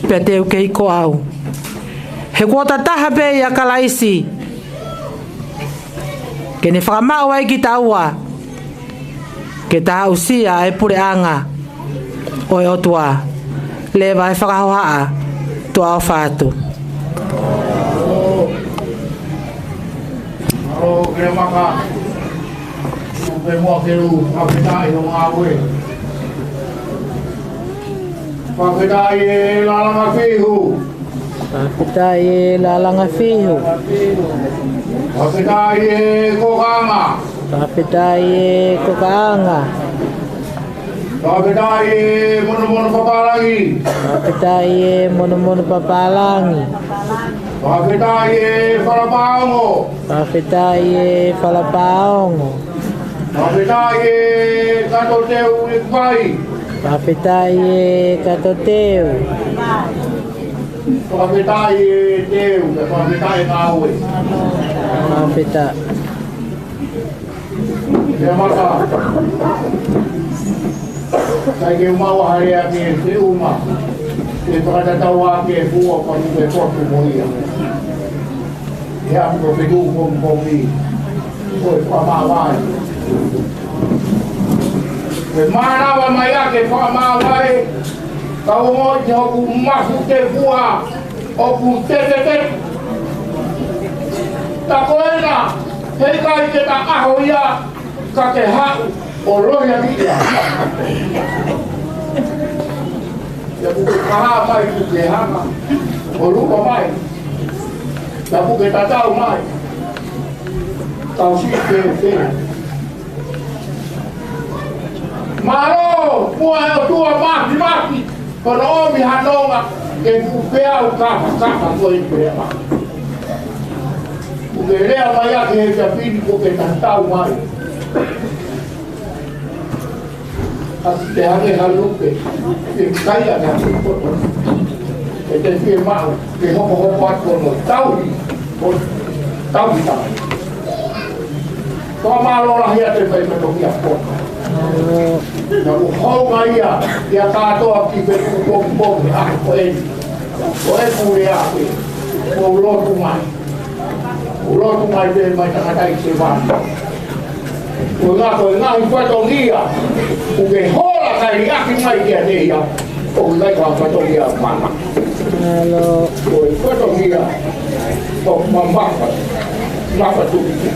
pea te u kei ko au. He kuo ta taha pē ʻia Kalaisi, ke ne fakamaʻu ai kitaua, ke ta aʻusia ʻa e puleʻanga ʻo e ʻOtua. Leva e fakahohaʻa, tuʻa ʻofa atu. Mālō, Kelemaka. Tuku pē muʻa ke u fakafetaʻi ho ngāue. Fakafetaʻi e Lalanga Fihu. Fakafetaʻi e Lalanga Fihu. Fakafetaʻi e Kokaʻanga. Fakafetaʻi e Kokaʻanga. Fakafetaʻi e Monomono Papālangi. Fakafetaʻi e Monomono Papālangi. Fakafetaʻi e Falapaongo. Fakafetaʻi e Falapaongo. Fakafetaʻi e Katoteu Ikupai. Fakafetaʻi e Katoteu. Fakafetaʻi e Teu, fakafetaʻi e Kaue. Fakafetaʻi. Kelemaka. Sai ke uma ua hale a ke te uma. Ke fakatatau ʻaki e fua ʻoku ke potu mo ia. ʻE ʻamu ko e fetuʻu pongipongi, ko e fakamāvae. Ke mānava mai ʻaki e fakamāvae, ka ongo i hoku mafu te fua, ʻoku tetetete. Ta ko ena, heʻikai ke ta ʻaho ia, ka ke haʻu ʻo lohi ʻaki ia. Pea ʻoku ke kaha mai, ʻoku ke hanga ʻo lupa mai. Pea ʻoku ke tatau mai. Tau si ke te. Mālō, muʻa e ʻOtua māfimafi, ko hono ʻomi ha nonga ke fuʻu peau kafakafa ko e pea. ʻOku ke lea mai ʻaki he Siasini ʻoku ke tatau mai. ʻA te hangē ha lupe, ke kai ʻa e poto. ʻE te fiemaʻu, ke hokohoko atu hono tauhi, ko tauhi taha. Ko mālō lahi ʻa e fai fatongia poto. Naʻa ku hounga ia, ia kātoa ki he pongipongi, ʻa ko eni. Ko e pule ake, ko lotu mai. Ko lotu mai pē mai tangata i te vani. Ko e ngaahi, ko e ngaahi fatongia, ʻoku ke hola kai liʻaki mai kiate ia, ʻoku ʻikai ko ha fatongia mana. Mālō. Ko e fatongia, ʻo mamafa, mafa tuki.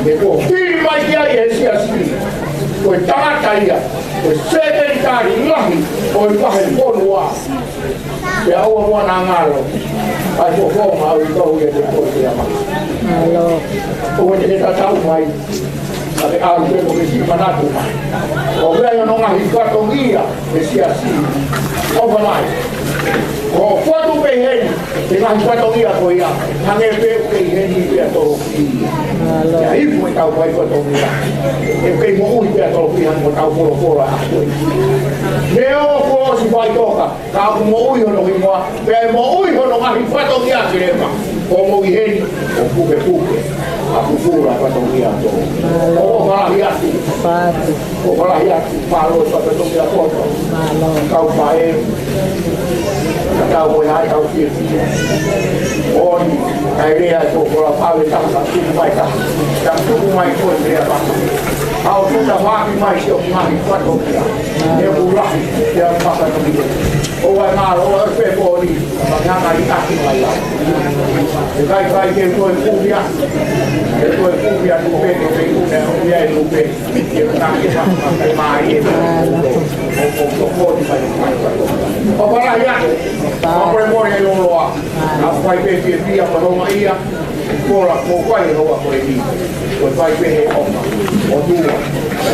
He kuo fili mai ki ai e Siasi, ko e tangata ia, ko e sekelitali lahi ʻo e vahefonua. Pea ʻoua muʻa naʻa ngalo ʻa e fofonga ʻo e kau ia te koi te ama. Mālō. ʻOua te ke tatau mai, ka ke ʻalu pē mo ke siʻi manatu mai. ʻOku ʻi ai hono ngaahi fatongia e Siasi. ʻOfa mai. Ko e fotu pē heni, he ngaahi fatongia ko ia, hangē pē ʻoku ʻi heni pea tolo ki ia. Mālō. Ia ipu e tau fai fatongia. ʻE kei moʻui pea tolo ki ia mo tau polopola a koe. Neongo kuo ʻosi faitoka, ka ʻoku moʻui hono hingoa, pea ʻe moʻui hono ngaahi fatongia ki leva. ʻOku moʻui heni, ʻo pukepuke ʻa e fufula fatongia tō. Mālō. ʻOfa lahi atu. ʻOfa atu. ʻOfa lahi atu, mālō e fatongia poto. Mālō. Kau pae. Ka tau ko e hai kau fiefia. ʻOni, kae lea e folofola pau e taha ka tuku mai taha. Ka tuku mai ko e lea papa. ʻA ʻoku ta faki mai siʻo ngaahi fatongia. ʻE ʻoku lahi, ʻe ʻa papa no mio. ʻOua ʻe mālō, ʻoua ʻe pē pōni, ma nganga i ʻaki mai la. ʻE kai kai ke ko e kuvia. Ke ko e kuvia tu pē, ke pē kuvia, kuvia e tu pē. Ke na ke ma, ma, ke ma e. ʻOfa lahi atu. ʻOfa lahi atu. ʻOfa lahi atu. ʻOfa lahi atu. Ko e fai pē fiefia, ko e longa ia. Ko la ko fai e hoa ko eni. Ko e fai pē he ʻofa. ʻOtua.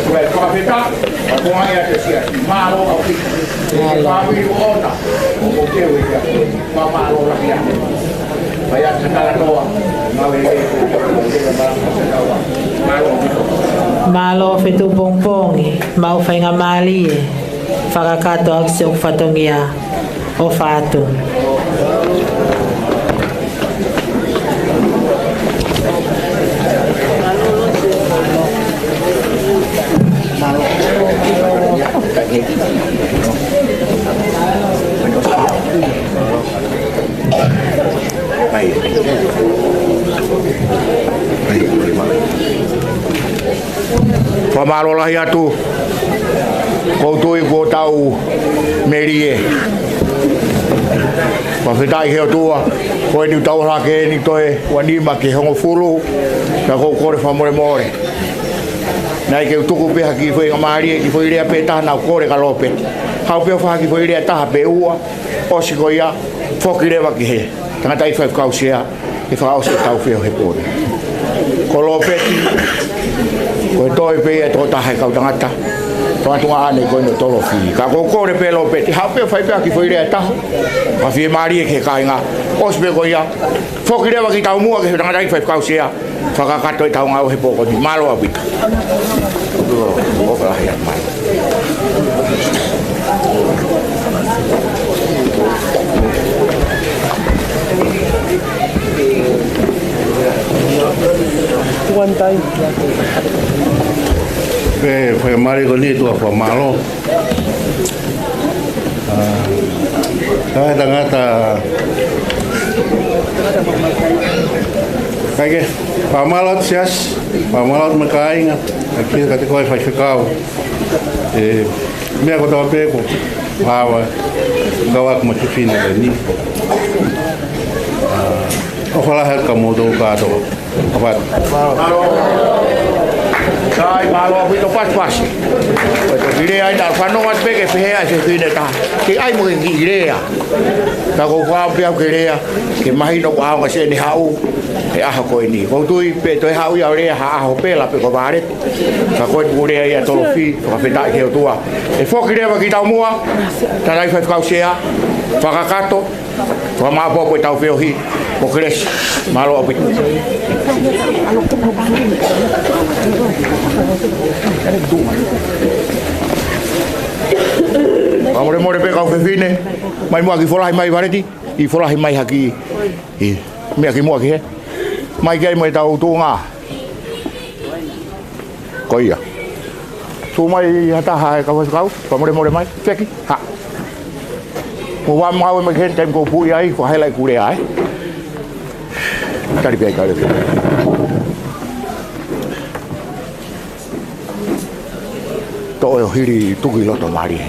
Ko e fakafetaʻi. Ko e ʻai ʻa e Siasi. Mālō ʻaupito. Mālō. Mālō ʻaupito. Mālō lahi atu. Mai atu talanoa. Mālō ʻaupito. Mālō fetuʻu pongipongi. Mau faingamālie. Fakakakato ʻaki siʻoku fatongia. ʻOfa atu. Fakamālō lahi atu. ʻOku ou tui kuo tau melie. Fakafetaʻi he ʻOtua, ko eni ʻoku tau ʻalu hake eni toe ua nima ki he hongofulu, ka ʻoku ou kole fakamolemole. Naʻe ʻikai ke u tuku pē ha kiʻi faingamālie, kiʻi foʻi lea pē taha naʻa ku kole kia Lopeti. Haʻu pē ʻo fai ha kiʻi foʻi lea taha pe ua, ʻosi ko ia, foki leva ki he tangataʻeiki faifekau sea, ke fakaʻosi ʻetau feohi he pō ni. Ko Lopeti, ko e toe pē ia e tokotaha e kau tangata, tokanga tuʻunga ʻaʻana ko eni ʻo tolo fili. Ka ʻoku ou kole pē Lopeti, haʻu pē ʻo fai pē ha kiʻi foʻi lea taha, fakafiemālie ki he kāinga. ʻOsi pē ko ia, foki leva ki taumuʻa ki he tangataʻeiki faifekau sea, fakakakato ʻetau ngāue he pō ko eni. Mālō ʻaupito. ʻOfa lahi atu mai. One time. Pea fakamālō ko eni ʻOtua fakamālō. ʻA, Kae tangata. Kae ke, fakamālō atu Siasi, fakamālō atu mo e kāinga, ʻa ia kiate koe Faifekau. ʻE, meʻa kotoa pē ko, ava, kau aku mo e fefine ko eni. ʻOfa lahi atu kia moutolu kātoa. ʻOfa atu. Sai, mālō ʻaupito pasipasi. Ko e toki lea ai, naʻa ku fanongo atu pē ke pehē ʻa e fefine ʻe taha, ke ʻai mo ke kiʻi lea. Ka ʻoku ou fakaʻamu pē au ke lea, ke mahino kuo ʻaonga ʻene haʻu he ʻaho ko eni. ʻOku ou tui pē toe haʻu ia ʻo lea ha ʻaho pē la pe ko Vale. Ka ko e tuku lea ia Tolofi, fakafetaʻi ki he ʻOtua. ʻE foki leva ki taumuʻa, tangataʻeiki Faifekau Sea, fakakakato, fakamāʻopoʻopo ʻetau feohi, mo Kelesi, mālō ʻaupito. Fakamolemole pē kau fefine, mai muʻa ki folahi mai Valeti, ʻi folahi mai haki, ʻi, meʻa ki muʻa ki he. Mai ki ai mo ʻetau tuʻunga. Ko ia. Tuʻu mai ha taha ʻe kau Faifekau, fakamolemole mai, feki, ha. Mo ua mau mai ki he taimi ko puʻi ai, ko hela i kulea ai. Tali pē ai kau lea. Toʻo ʻo hili tuki loto mālie.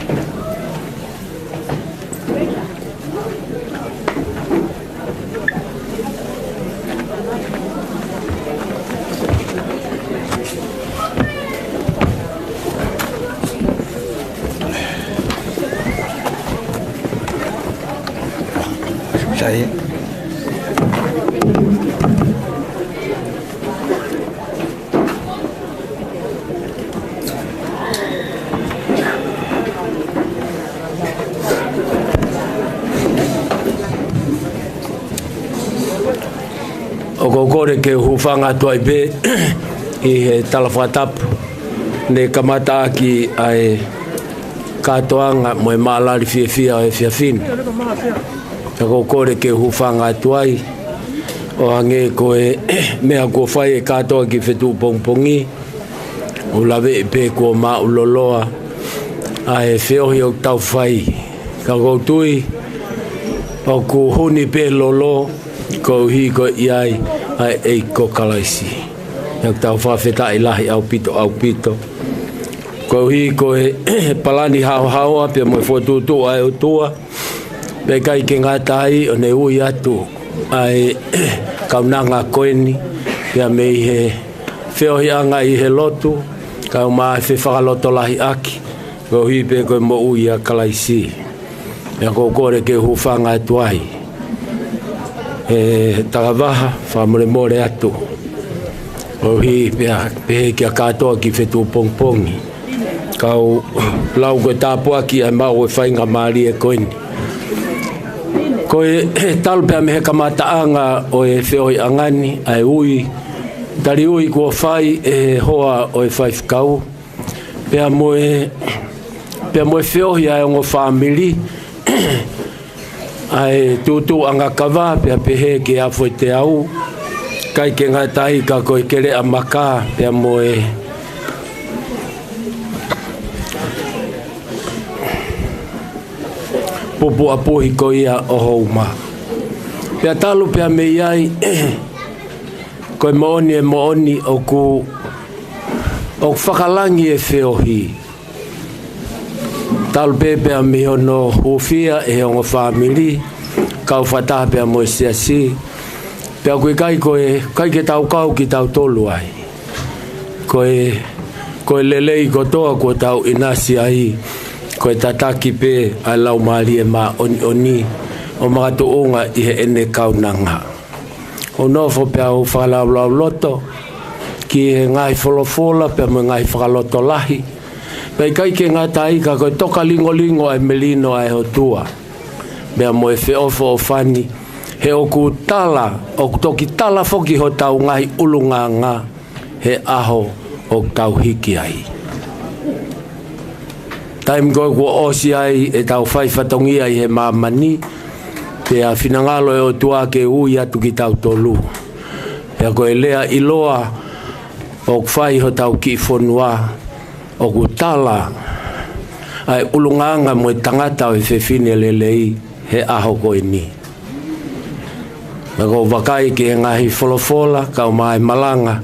Sai. ʻOku ou kole ke u hūfanga atu ai pē ʻi he tala fakatapu ne kamata ʻaki ʻa e kātoanga mo e maʻalali fiefia ʻo e efiafi ni. Ka ʻoku ou kole ke u hūfanga atu ai, ʻo hangē ko e meʻa kuo fai ʻe kātoa ki fetuʻu pongipongi, ʻoku ou laveʻi pē kuo māʻuloloa ʻa e feohi ʻoku tau fai. Ka ʻoku ou tui ʻoku huni pē lolo, koeʻuhi ko e ʻi ai ʻa e ʻEiki ko Kalaisi. ʻOku tau fakafetaʻi lahi ʻaupito, ʻaupito. Koeʻuhi ko e palani haohaoa pea mo e fokotuʻutuʻu ʻa e ʻOtua, pea ʻikai ke ngata ai ʻo ne ui atu ʻa e kaunanga ko eni, pea mei he feohiʻanga ʻi he lotu, kae ʻumaʻā e fefakalotolahiʻaki, koeʻuhi pē ko e moʻui ʻa Kalaisi. Pea ʻoku ou kole ke u hūfanga atu ai. ʻE Takavaha, fakamolemole atu. Koeʻuhi pea pehē kia kātoa ki fetuʻu pongipongi. Kau lau ko e tāpuaki ʻa e maʻu ʻo e faingamālie ko eni. Ko e talu pea mei he kamataʻanga ʻo e feohiʻanga ni, ʻa e ui, tali ui kuo fai ʻe he hoa ʻo e faifekau, pea mo e, pea mo e feohi ʻa e ongo fāmili, ʻa e tuʻutuʻuʻanga kava, pea pehē ki he afo ʻe teau, ʻikai ke ngata ai ka ko e keleʻa maka, pea mo e pupu ʻapuhi ko ia ʻo Houma. Pea talu pea mei ai, ko e moʻoni e moʻoni ʻoku, ʻoku fakalangi e feohi. Talu pē pea mei hono hūfia ʻe he ongo fāmili, kau fakataha pea mo e siasi. Pea ʻoku ʻikai ko e, ʻikai ke tau kau kitautolu ai. Ko e, ko e lelei kotoa kuo tau ʻinasi ai, ko e tataki pē ʻa e Laumālie Māʻoniʻoni ʻo makatuʻunga ʻi heʻene kaunanga. ʻOku ou nofo pea u fakalaulauloto ki he ngaahi folofola pea mo e ngaahi fakalotolahi. Pea ʻikai ke ngata ai ka ko e tokalingolingo ʻa e melino ʻa e ʻOtua pea mo e feʻofoʻofani, he ʻoku tala, ʻoku toki tala foki hotau ngaahi ʻulungaanga he ʻaho ʻoku tau hiki ai. Taimi ko ē kuo ʻosi ai ʻetau fai fatongia ʻi he māmani, pea finangalo e ʻOtua ke ui atu kitautolu. Pea ko e lea ʻiloa ʻoku fai hotau kiʻi fonua, ʻoku tala ʻa e ʻulungaanga mo e tangata ʻo e fefine lelei, he ʻaho ko eni. Naʻa ku vakai ki he ngaahi folofola, kau mai malanga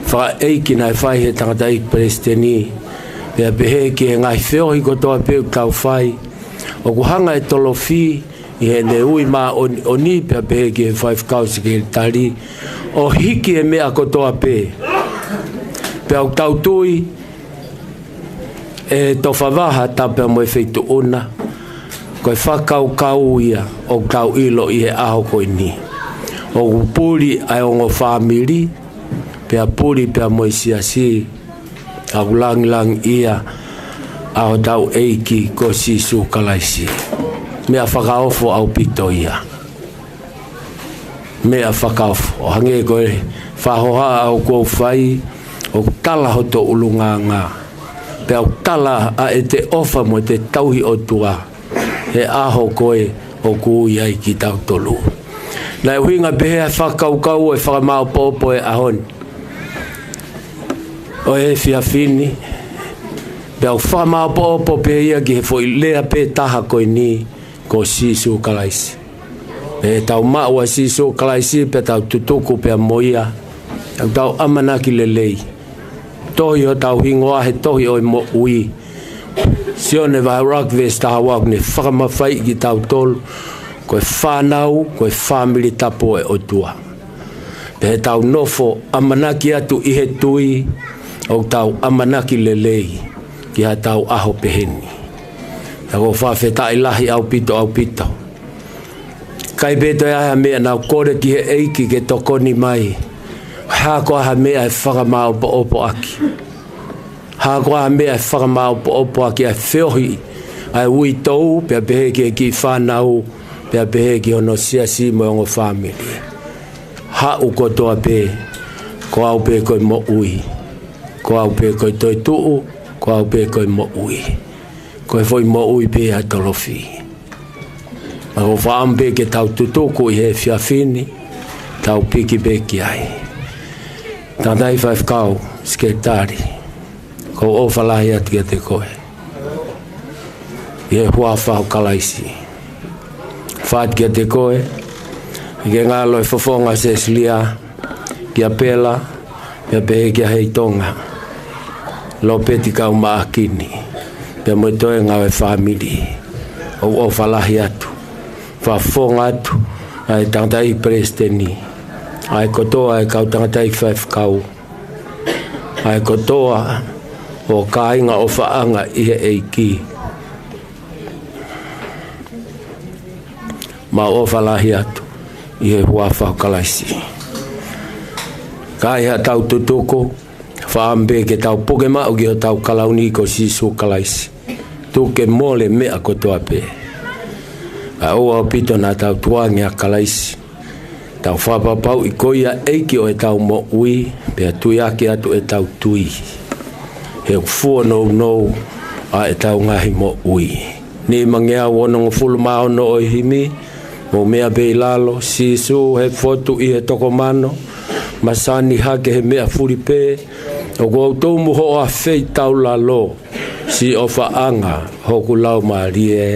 fakaʻeiki naʻe fai he tangataʻeiki palesiteni, pea pehē ki he ngaahi feohi kotoa pē ʻoku tau fai, ʻoku hanga ʻe Tolofi ʻi heʻene ui māʻoniʻoni, pea pehē ki he faifekau sekelitali, ʻo hiki e meʻa kotoa pē. Pea ʻoku tau tui, ʻe Tofavaha tapu mo e feituʻu na, ko e fakakaukau ia ʻoku tau ʻilo ʻi he ʻaho ko eni. ʻOku puli ʻa e ongo fāmili, pea puli pea mo e siasi, ʻoku langilangiʻia ʻa hotau ʻEiki ko Sīsū Kalaisi. Meʻa fakaofo ʻaupito ia. Meʻa fakaofo, ʻo hangē ko e fakahohaʻa ʻoku ou fai, ʻoku tala hoto ʻulungaanga. Pea ʻoku tala ʻa ʻete ʻofa mo ʻete tauhi ʻOtua he ʻaho ko ē ʻoku ui ai kitautolu. Naʻe ʻuhinga pehē ʻa e fakakaukau ʻo e fakamāʻopoʻopo e ʻaho ni, ʻo e efiafi ni, pea ʻoku fakamāʻopoʻopo pē ia ki he foʻi lea pē taha ko eni, ko Sīsū Kalaisi. Pea tau maʻu ʻa Sīsū Kalaisi pea tau tutuku pea mo ia, ʻoku tau ʻamanaki lelei. Tohi hotau hingoa he tohi ʻo e moʻui. Sione vahe ʻuluaki veesi taha ua ʻoku ne fakamafaiʻi kitautolu ko e fānau, ko e fāmili tapu ʻo e ʻOtua. Pea ʻi heʻetau nofo ʻamanaki atu ʻi he tui, ʻoku tau ʻamanaki lelei ki haʻatau ʻaho pehē ni. Naʻa ku fakafetaʻi lahi ʻaupito, ʻaupito. ʻIkai pē toe ʻi ai ha meʻa naʻa ku kole ki he ʻEiki ke tokoni mai. Hā koā ha meʻa ʻe fakamāʻopoʻopo ʻaki. Hā koā ha meʻa ʻe fakamāʻopoʻopo ʻaki ʻa e feohi, ʻa e uitou, pea pehē ki he kiʻi fānau, pea pehē ki hono siasi mo e ongo fāmili. Haʻu kotoa pē, ko au pē ko e moʻui. Ko au pē ko e toetuʻu, ko au pē ko e moʻui. Ko e foʻi moʻui pē ʻa Tolofi. Naʻa ku fakaʻamu pē ke tau tutuku ʻi he efiafi ni, tau piki pē ki ai. Tangataʻeiki faifekau, sekelitali, ʻoku ou ʻofa lahi atu kiate koe. ʻI he huafa ʻo Kalaisi. Fatu kiate koe, ʻi he ngalo e fofonga Sesilia, kia Pela, pea pehē kia Heitonga, Lopeti kau Maʻakini, pea mo e toenga ʻo e fāmili, ʻoku ou ʻofa lahi atu, fakafofonga atu, ʻa e tangataʻeiki palesiteni, ʻa e kotoa e kau tangataʻeiki faifekau, ʻa e kotoa ʻo e kāinga ʻofaʻanga ʻi he ʻEiki. Mau ʻofa lahi atu ʻi he huafa ʻo Kalaisi. Ka ʻi haʻatau tutuku, fakaʻamu pē ke tau puke maʻu ki hotau kalauni ko Sīsū Kalaisi. Tuku ke mole meʻa kotoa pē. ʻOku ʻaupito naʻa tau tukuange ʻa Kalaisi. Tau fakapapauʻi ko ia ʻEiki ʻo ʻetau moʻui, pea tuiaki atu ʻetau tui. He ʻoku fuonounou ʻa ʻetau ngaahi moʻui. Nimangeau onongofulu mā ono ʻo e himi, mou meʻa pē ʻi lalo, Sīsū he fotu ʻi he toko mano, masani hake he meʻa fuli pē, ʻoku ou tumu hoʻo afeʻi taulalo, siʻi ʻofaʻanga hoku laumālie.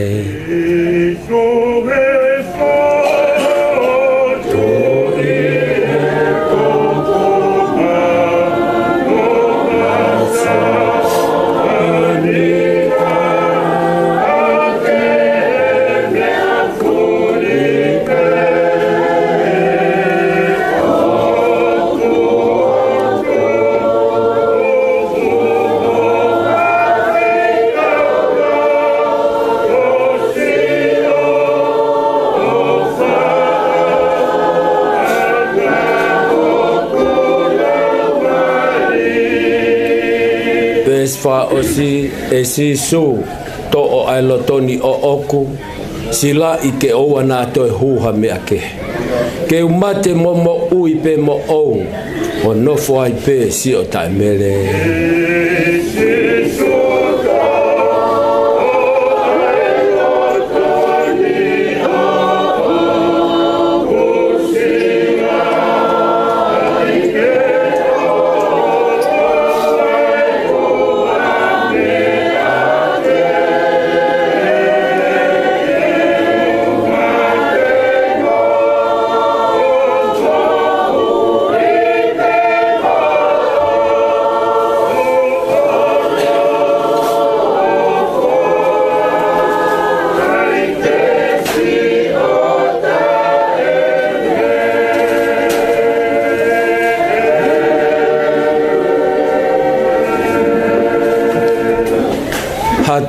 Veesi fakaʻosi, ʻe Sīsū, toʻo ʻa e loto ni ʻoʻoku, silaʻi ke ʻoua naʻa toe hū ha meʻa kehe. Ke u mate mo moʻui pē moʻou, ʻo nofo ai pē siʻo taʻemele.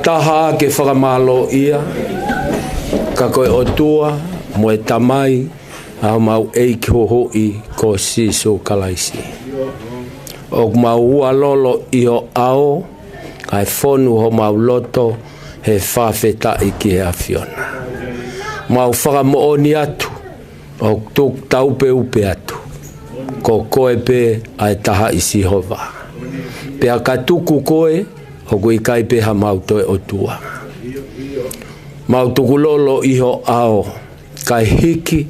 Taha ke fakamālōʻia, ka ko e ʻOtua mo e Tamai ʻa homau ʻEiki Huhuʻi ko Sīsū Kalaisi. ʻOku mau ualolo ʻi ho ʻao, kae fonu homau loto he fakafetaʻi ki he ʻAfiona. Mau fakamoʻoni atu, ʻoku tuku taupeupe atu, ko koe pē ʻa e Tahaʻi Sihova. Pea ka tuku koe, ʻoku ʻikai pē hamau toe ʻOtua. Mau tukulolo ʻi ho ʻao, kae hiki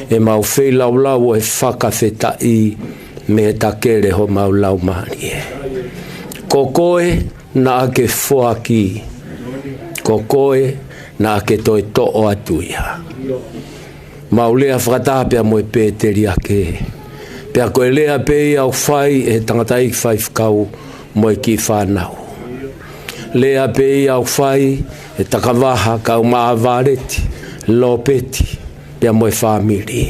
ʻemau feilaulau ʻo e fakafetaʻi mei he takele homau laumālie. Ko koe naʻa ke foaki, ko koe naʻa ke toe toʻo atu ia. Mau lea fakataha pea mo e pēteliake. Pea ko e lea pē ia ʻoku fai ʻe he tangataʻeiki faifekau mo e kiʻi fānau. Lea pē ia ʻoku fai ʻe he takavaha kau Maʻavaleti, Lopeti, pea mo e fāmili.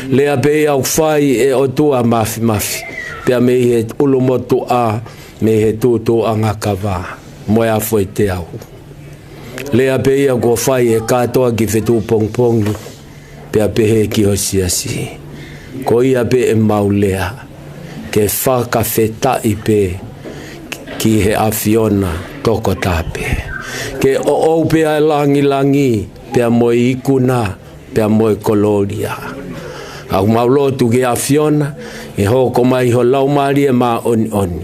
Lea pē ia ʻoku fai ʻe ʻOtua Mafimafi, pea mei he ʻulumotuʻa, mei he tuʻutuʻuʻanga kava, mo e afo ʻi te au. Lea pē ia kuo fai ʻe he kātoa ki fetuʻu pongipongi, pea pehē ki ho siasi. Ko ia pē ʻemau lea, ke fakafetaʻi pē ki he ʻAfiona tokotaha pē. Ke ʻoʻou pē ʻa e langilangi, pea mo e ikuna, pea mo e kolōlia. ʻOku mau lotu ki he ʻAfiona, ʻe hoko mai ho Laumālie Māʻoniʻoni.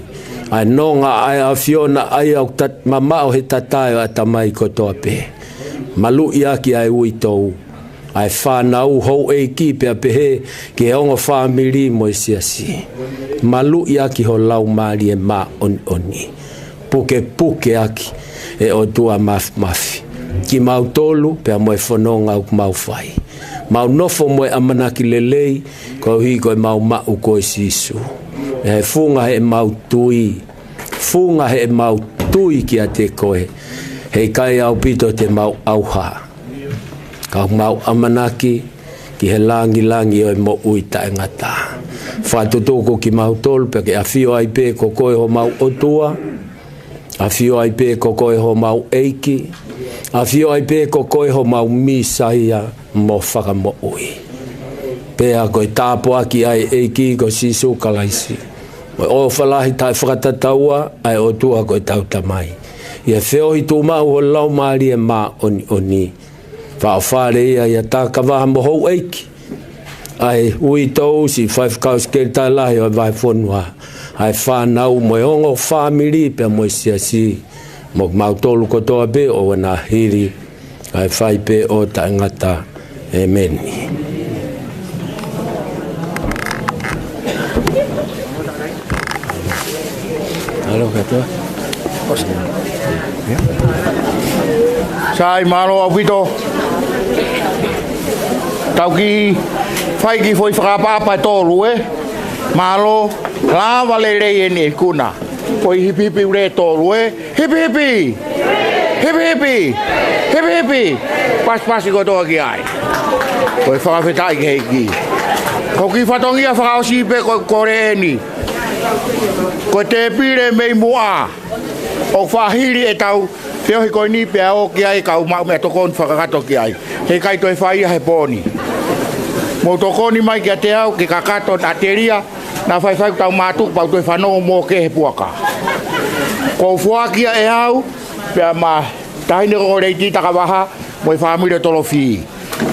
ʻA e nonga ʻa e ʻAfiona ʻa ia ʻoku tat-, mamaʻo he tatae ʻo e ʻatamai kotoa pē. Maluʻi ʻaki ʻa e uitou ʻa e fānau, houʻeiki pea pehē ki he ongo fāmili mo e siasi. Maluʻi ʻaki ho Laumālie Māʻoniʻoni. Pukepuke ʻaki ʻe ʻOtua Mafimafi kimautolu pea mo e fononga ʻoku mau fai. Mau nofo mo e ʻamanaki lelei, koeʻuhi ko ʻemau maʻu ko e Sīsū. ʻE he funga heʻemau tui, funga heʻemau tui kiate koe, heʻikai ʻaupito te mau ʻauha. Ka mau ʻamanaki ki he langilangi ʻo e moʻui taʻengata. Fakatutuku kimautolu pea ke ʻafio ai pē ko koe homau ʻOtua, ʻafio ai pē ko koe homau ʻEiki, ʻafio ai pē ko koe homau Mīsaia mo Fakamoʻui. Pea ko e tāpuaki ʻa e ʻEiki ko Sīsū Kalaisi, mo e ʻofa lahi taʻefakatataua ʻa e ʻOtua ko ʻetau Tamai, ʻi he feohi tuʻumaʻu ho Laumālie Māʻoniʻoni, fakaʻofa lelei ia ʻi he takavaha mo houʻeiki, ʻa e uitou, siʻi faifekau, sekelitali lahi ʻo e vahefonua, ʻa e fānau mo e ongo fāmili pea mo e siasi, mo kimautolu kotoa pē ʻo ʻena hili, kae fai pē ʻo taʻengata. ʻĒmeni. Mālō kātoa. Sai, mālō ʻaupito. Tau kiʻi fai kiʻi foʻi fakaʻapaʻapa ʻe tolu, ē? Mālō, lava lelei eni e ikuna. Foʻi hipihipi ule ʻe tolu, ē? Hipihipi! Hipihipi! Hipihipi! Pasipasi kotoa ki ai. Ko e fakafetaʻi ki he ʻEiki. Ko e kiʻi fatongia fakaʻosi pē ko e kole eni. Ko e tēpile mei muʻa ʻoku faʻa hili ʻetau feohi ko eni pea ō ki ai e kau maʻu meʻatokoni fakakakato ki ai. Heʻikai toe fai ia he pō ni. Mou tokoni mai kiate au ke kakato naʻa telia, naʻa faifai ʻoku tau mātuku pea u toe fanongo mo ke he puaka. Kuo u foaki ia ʻe au, pea mo e taʻahine ko Leiti Takavaha, mo e fāmili ʻo Tolofi.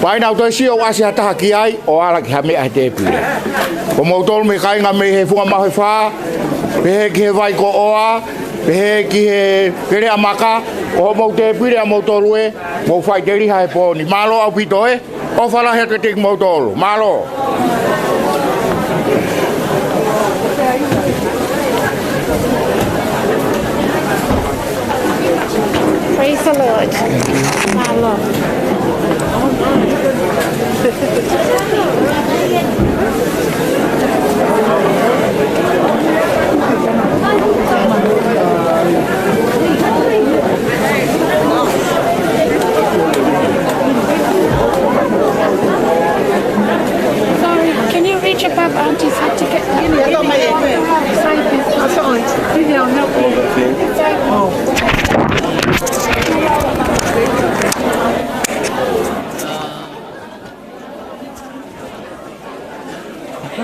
Pea ʻi heʻene toe sio ʻoku ʻasi ha taha ki ai, ʻo ala ki ha meʻa he tēpile. Ko moutolu mei he kāinga mei he Funga Mahuʻifā, pehē ki he Vai ko ʻOa, pehē ki he Keleʻamaka, ko hoʻomou tēpile ʻa moutolu ē, mou faʻiteliha he pō ni. Mālō ʻaupito ē, ʻofa lahi atu kiate kimoutolu. Mālō. Praise the Lord. Mālō. Sorry, can you reach above Auntie's head to get, you know, give me a hand? Sorry, I'll help you. Oh. Ko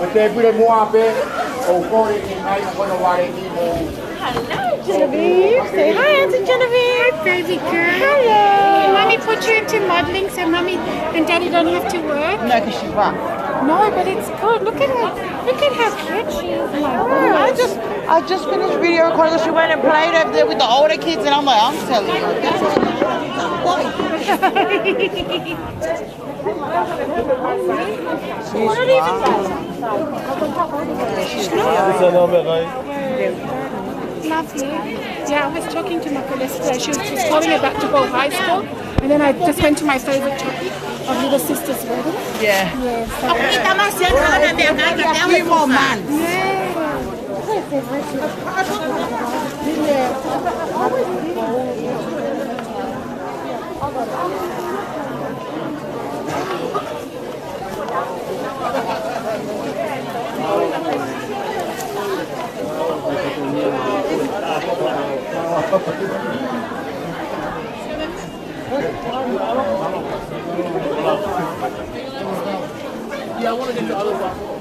e tēpile muʻa pē, ʻoku kole ki ai ʻo kona wale ki mo. Hello, Genevieve. Say hi, Auntie Genevieve. Hi, baby girl. Hello. Can Mummy put you into modeling so Mummy and Daddy don't have to work? No, 'cause she works. No, but it's good. Look at her. Look at how cute she is. Oh my God. I just, I just finished video recording. She went and played over there with the older kids, and I'm like, I'm telling you, this is Lovely. Yeah, I was talking to my girl yesterday. She was just calling about to go high school. And then I just went to my favorite topic of little sister's wedding. Yeah. Yeah, so three more months. Yeah. Yeah, I wanna get the other one.